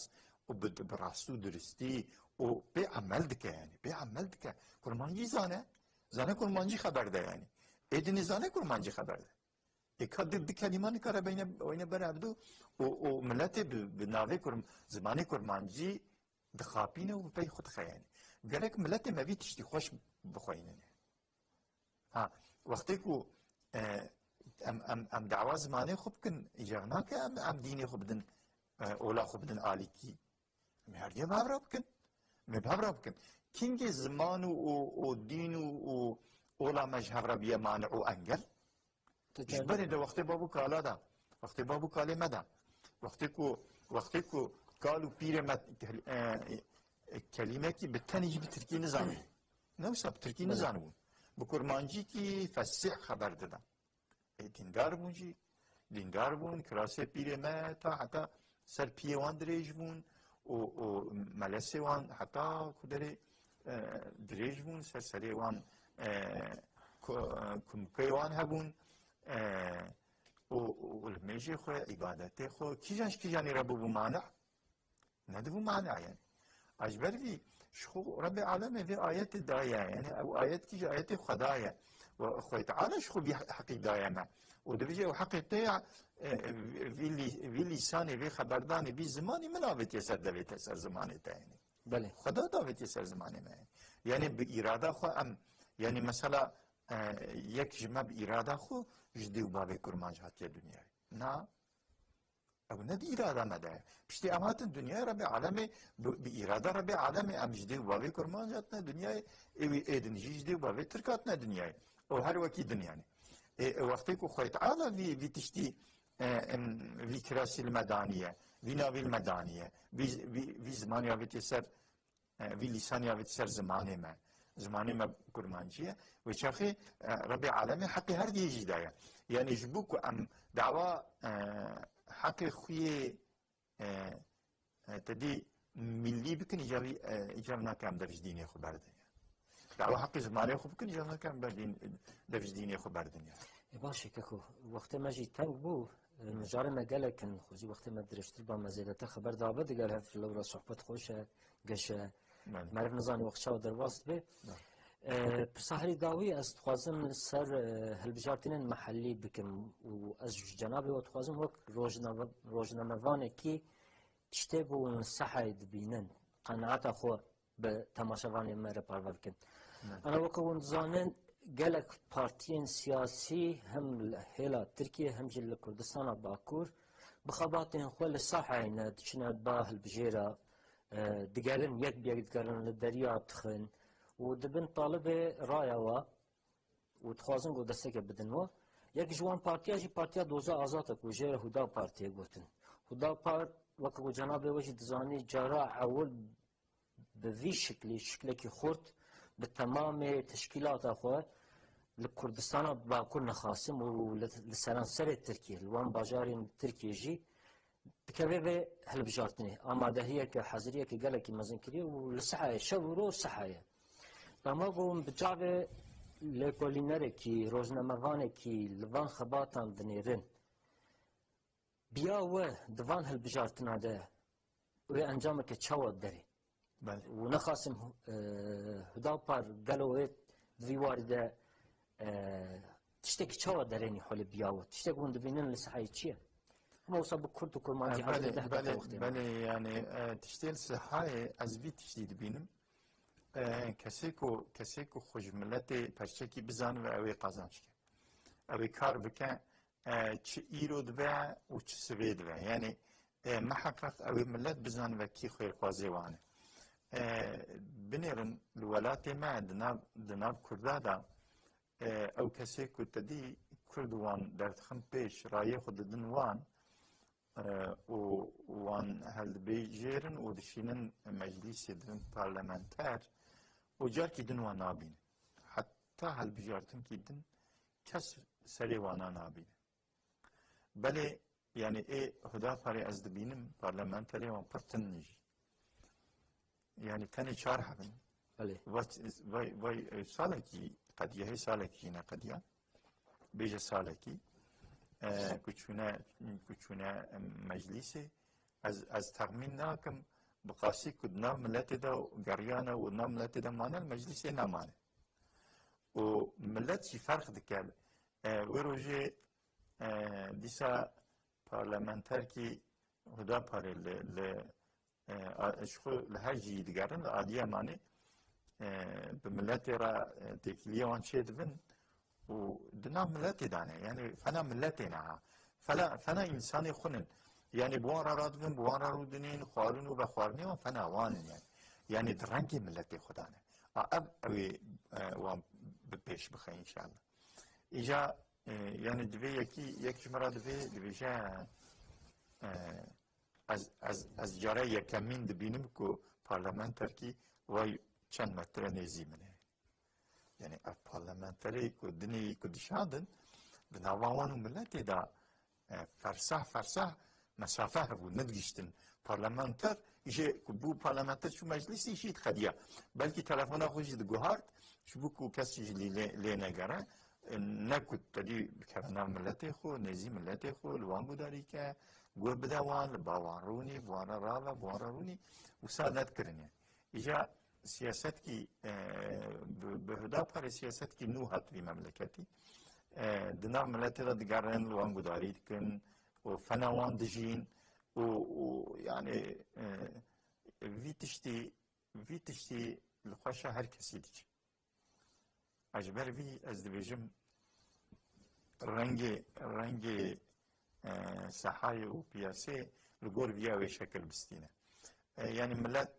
û bi, bi rastî û duristî û pê emel dike yanî. Pê emel dike. Kurmancî zane. Zane kurmancî xeber de yanî. Ê dinê zane kurmancî xeber de. Ê ka di, di kelîma nikare beyne, weyne ber hevdu û, û miletê bi, bi navê kurm-, zimanê kurmancî dixapîne û bi pey xwe dixe yanî. Gerek miletê me vî tiştî xweş bixweynin. Ha, wextê ku, e, em, em, em dawa zimanê xwe bikin, îcar nake em, em dînê xwe bidin, e, ola xwe bidin alîkî. Em her diye bi hev re bikin. Em bi hev re bikin. Kîngê ziman û, û, û dîn û, û ola me ji hev re biye mane û engel? Ji berê de wextê bab û kala de, wextê bab û kalê me de, wextê ku, wextê ku kal û pîrê me, e, e, kelîmekî bi tenê jî bi tirkî nizanî. Ne wisa bi tirkî Belê. Nizanibûn. Bi kurmancîkî fesîh xeber dida. Ê, dîndar bûn jî. Dîndar bûn, kirasê pîrê me ta heta ser piyê wan dirêj bûn û, û melesê wan heta ku derê, e, dirêj bûn, ser serê wan, e, ku-, e, kumkê wan hebûn, e, û, û li mêjê xwe, îbadetê xwe, kîjan ji kîjanê re bûbû mane? Nedibû mane yanî. A ji ber vî, ji xwe Rebê Alemê vê ayetê daye, yanî ew ayetkî ji ayetê Xweda ye. Û Xwedê Teala ji xwe vî heqî daye me. Û dibêje ew heqê te ya, e, vî lî-, vî lîsanê, vê xeberdanê, vî zimanî min avêtiye ser, devête ser zimanê te yanî. Belê. Xweda davêtiye ser zimanê me yanî. Yanî bi îrada xwe em, yanî mesela, e, yek ji me bi îrada xwe ji dê û bavê kurmanc hatiye dinyayê. Na. Ew ne di îrada me de ye. Piştî em hatin dinyayê Rebê Alemê, bi, bi îrada Rebê Alemê em ji dê û bavê kurmanc hatine dinyayê, ê wî ê din jî ji dê û bavê Tirk hatine dinyayê. Ew her wekî din yanî. Ê, ê, wextê ku Xwedê Teala vî, vî tiştî, e, em, vî kirasî li me daniye, vî navî li me daniye, vî, vî, vî zimanî avêtiye ser e, vî lîsanî avêt ser zimanê me. Zimanê me kurmancî ye. Wê çaxê, e, Rebê Alemê heqê her diyê jî daye. Yanî ji bo ku em dawa, e, heqê xwe yê, e, e, te dî millî bikin, îca vî, e, îca nake em dev ji dînê xwe berdin. Dawa heqê zimanê xwe bikin, îca nake em berdin, dev ji dînê xwe berdin. E, baş e, keko. Wextê me jî teng bû. Mijarê me gelek in, xwezî wextê me dirêjtir ba, me zêdetir xeber dabe digel hev lewra sohbet xweş e, geş e. Belê. Meriv nizane wext çawa derbas dibe. Belê. E, pirsa herî dawî ez dixwazim ser, e, hilbijartinên mehellî bikim û ez ji cenabê we dixwazim wek rojname-, rojnamevanekî tiştê ku hûn sehayê dibînin, qenaeta xwe bi temaşevanê me re parve bikin. Ana weke hûn dizanin, gelek partiyên siyasî hem li hêla Tirkiye hem jî li Kurdistana Bakur bi xebatên xwe li sahayê ne diçine ba hilbijêra, e, digerin, yek bi yek digerin, li deriya dixin û dibin talibê raya we û dixwazin ku desteke bidin we. Yek ji wan partiya jî Partiya Doza Azad e ku jê re Huda Partiyê gotin. Huda Par, weke ku cenabê we jî dizanî, cara ewil bi vî şiklî, şiklekî xurt, bi temamê teşkîlata xwe li Kurdistana Bakur nexasim û li, li seranserê Tirkiye, li wan bajarên Tirkiye jî dikeve vê hilbijartinê. Amadehiyeke, heziriyeke gelekî mezin kiriye û li sehayê, şev û roj sehayê. Dema ku hûn bi çavê lêkolînerekî, rojnamevanekî li van xebatan dinêrin, biya we di van hilbijartina de wê encameke çawa derê? Belê. Û nexasim, e, Hudapar gelo wê di vî warî de, e, tiştekî çawa derênî holê biya we? Tiştek hûn dibînin li sehayê çi ye? Ama wisa bi kurt û kurmancî E, hezirê belê, deh belê, deqe wextê ma. Belê, yani, e, tiştê li sehayê ez vî tiştî dibînim. E, kesê ku, kesê ku xwe ji miletê perçekî bizanibe, ew ê qazanç ke. Ew ê kar bike, e, çi îro dibe û çi sibê dibe. Yani, e, miheqeq ew ê milet bizanibe kî xêrxwazê wan e. E, binêrin li welatê me, di nav, di nav Kurda de, e, ew kesê ku te dî Kurd wan derdixin pêş, rayê xwe didin wan, e, û wan heldibêjêrin û dişînin meclîsê, dibin parlamenter û carkî din wan nabînin. Heta helbijartinkî din kes serê wana nabîne. Belê, yani ê Hudaparê ez dibînim, parlamenterê wan pir tin in jî. Yani tenê çar heb in. Belê. Vay, vay, vay, e, salekî qediya, hê salekî jî neqediya. Bêje salekî. E, ku çûne, ku çûne, e, meclîsê. Ez, ez texmîn nakim, bi qasî ku di nav miletê de geriyane û di nav miletê de mane, li meclîsê nemane. Û milet jî ferq dike. E, wê rojê, e, dîsa parlamenterkî Hudaparê li, li, e, a, ji xwe li her cihî digerin, li Adiyamanê, e, bi miletê re, e, têkiliyê wan çêdibin û di nav miletê de ne. Yani fena miletê ne ha. Fena, fena însanê xwe nin. Yani bi wan re radibin, bi wan re rûdinên, xwarin û vexwarinê wan fena wan in yani. Yani di rengê miletê xwe de ne. A, ev, ew ê, e, wan bi pêş bixe înşallah. Îca, e, yani divê yekî, yek ji me re divê, dibêje, e, ez, ez, ez cara yekemîn dibînim ku parlamenterkî vay çend metre nêzî min e. Yani ev parlamenterê ku dinê ku dişandin, di nava wan û miletê de, e, fersah fersah mesafe hebû, nedigiştin. Parlamenter, îşê ku bû parlamenter çû meclîsê, îşî diqediya. Belkî telefona xwe jî diguhart, ji bo ku kes jî lê, lê, lê negere, e, ne ku tedî bikeve nav miletê xwe, nêzî miletê xwe, li wan gudarî ke, guh bide wan, li ba wan rûnî, bi wan re rave, bi wan re rûnî, wisa nedikirine. Îja siyasetkî, e, bi, bi Hudaparê siyasetkî nû hat vî memleketî. E, di nav miletê de digerin, li wan gudarî dikin û fena wan dijîn û, û yani, e, vî tiştî, vî tiştî li xweşa her kesî diçe. Ji ber vî ez dibêjim rengê, rengê, e, sehayê û piyasê li gor viya wê şekil bistîne. E, yani millet,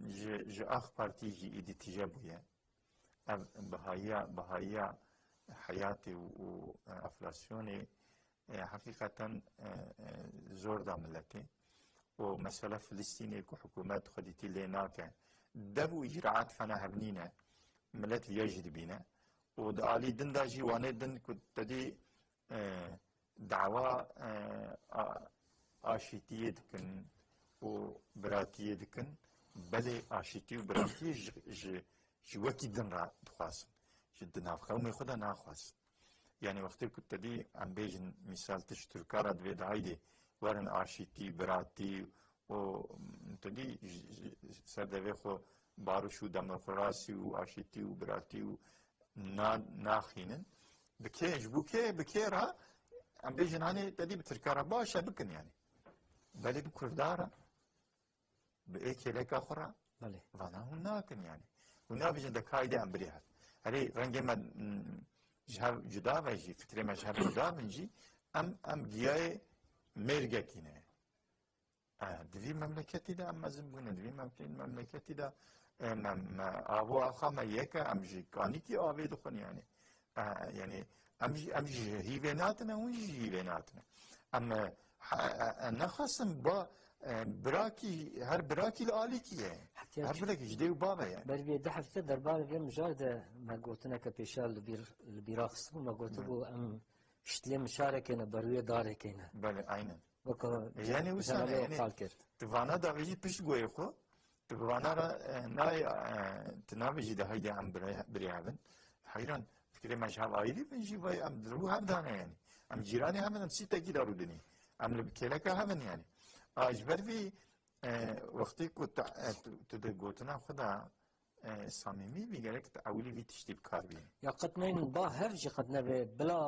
e, ji, ji AK Partî jî îdî tije bûye. Ev bihayiya, bihayiya heyatê û, û, e, enflasyonê, e, heqîqeten, e, e, zor da miletê. Û mesela Filistînê ku hikûmet xwedîtî lê nake, dev û îcraat fena hev nîne, milet viya jî dibîne. Û di alî din de jî wanê din ku te dî, e, dawa, e, a, aşîtiyê dikin û biratiyê dikin, belê aşîtî û biratiyê ji, ji, ji wekî din re dixwazin. Ji di nav qewmê xwe de naxwazin. Yani wextê ku te dî, em bêjin, mîsal, tu ji Tirka re divê de, haydê werin aşîtî, biratî û, tu dî, ji, ji ser devê xwe baruş û demokrasî û aşîtî û biratî û na-, naxînin. Bi kê, ji bo kê, bi kê re em bêjin, hanê te dî bi Tirka re baş e, bikin yani. Belê bi Kurda re, bi ê kêleka xwe re, belê, vana hûn nakin yani. Hûn nabêjin de kaydê em birî hev. Herê rengê me, mm, ji hev cuda ve jî, fikrê me ji hev cuda bin jî, em, em giyayê mêrgekî ne. E, di vî memleketî de em mezin bûne, di vî memle-, memleketî de, e, me, me, avo axa me yek e, em ji kanîkî avê dixwin yani. E, yani em jî, em jî hîvê natine, hûn jî hîvê natine. Em, e, ha, e, e, nexasim ba, e, birakî, her birakî li alîkî ye. Hetiya Her çi- birakî ji dê û bav e yani. Ber vê du hefte derbarê vê mijar de me gotineke pêşa li bîr, li bîra xistibû, me gotibû em ştilê mişarekê ne, berûyê darekê ne. Belê, aynen. Weka E, yani wisa mijarê ne, yani qal kir. Tu vana davêjî pişt goyê xwe, tu bi vana re, e, nayê, e, tu nabêjî de haydi em bire-, birê hev in. Heyran, fikrê me ji hev ayrî bin jî vay em di rû hev dane yani. Em cîranê hev in, em sîtekî de rûdinî. Em li kêleka hev in yani. A ji ber vî, e, wextê ku tu, e, tu, tu di gotina xwe de, e, samîmî bî, gerek tu ewilî vî tiştî bi kar bî. Ya qet neynin ba hev jî qet nebe bila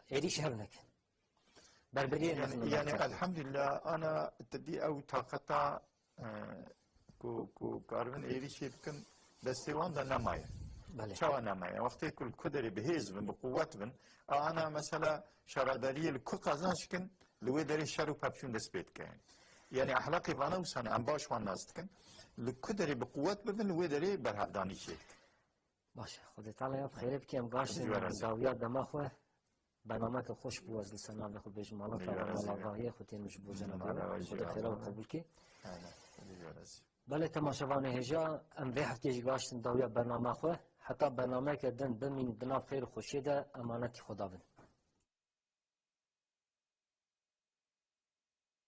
êrîş hev nekin. Berberiyê Yani, nexin yani berçav. Elhamdülillah, ana te dî ew taqeta, e, ku, ku karibin êrîşê bikin, destê wan de nemaye. Belê. Çawa nemaye? Wextê ku li ku derê bi hêz bin, bi quwet bin, a, ana mesela şaradariyê li ku qazanç kin, li wê derê şer û pevçûn dest pê dike yani. Yani ehlaqê vana wisa ne, em baş wan nas dikin. Li ku derê bi quwet bibin, li wê derê berhevdanî çê dikin. Baş e. Xwedê Teala ya bi xêrê bike, em gaştin Xwedê razî. Dawiya dema xwe. Bernameke xweş bû, ez li ser navê xwe bêjim. Mala Xwedê te razî be. Mala vahiyê xwe tênim ji bo cenabê. Mala we jî Xwedê xêra we qebûl kê. Aynen. Xwedê razî. Belê temaşevanê hêja, em vê heftê jî gaştin dawiya bernama xwe. Heta bernameyeke din bimîn di nav xêr û xweşiyê de emanetî Xweda bin.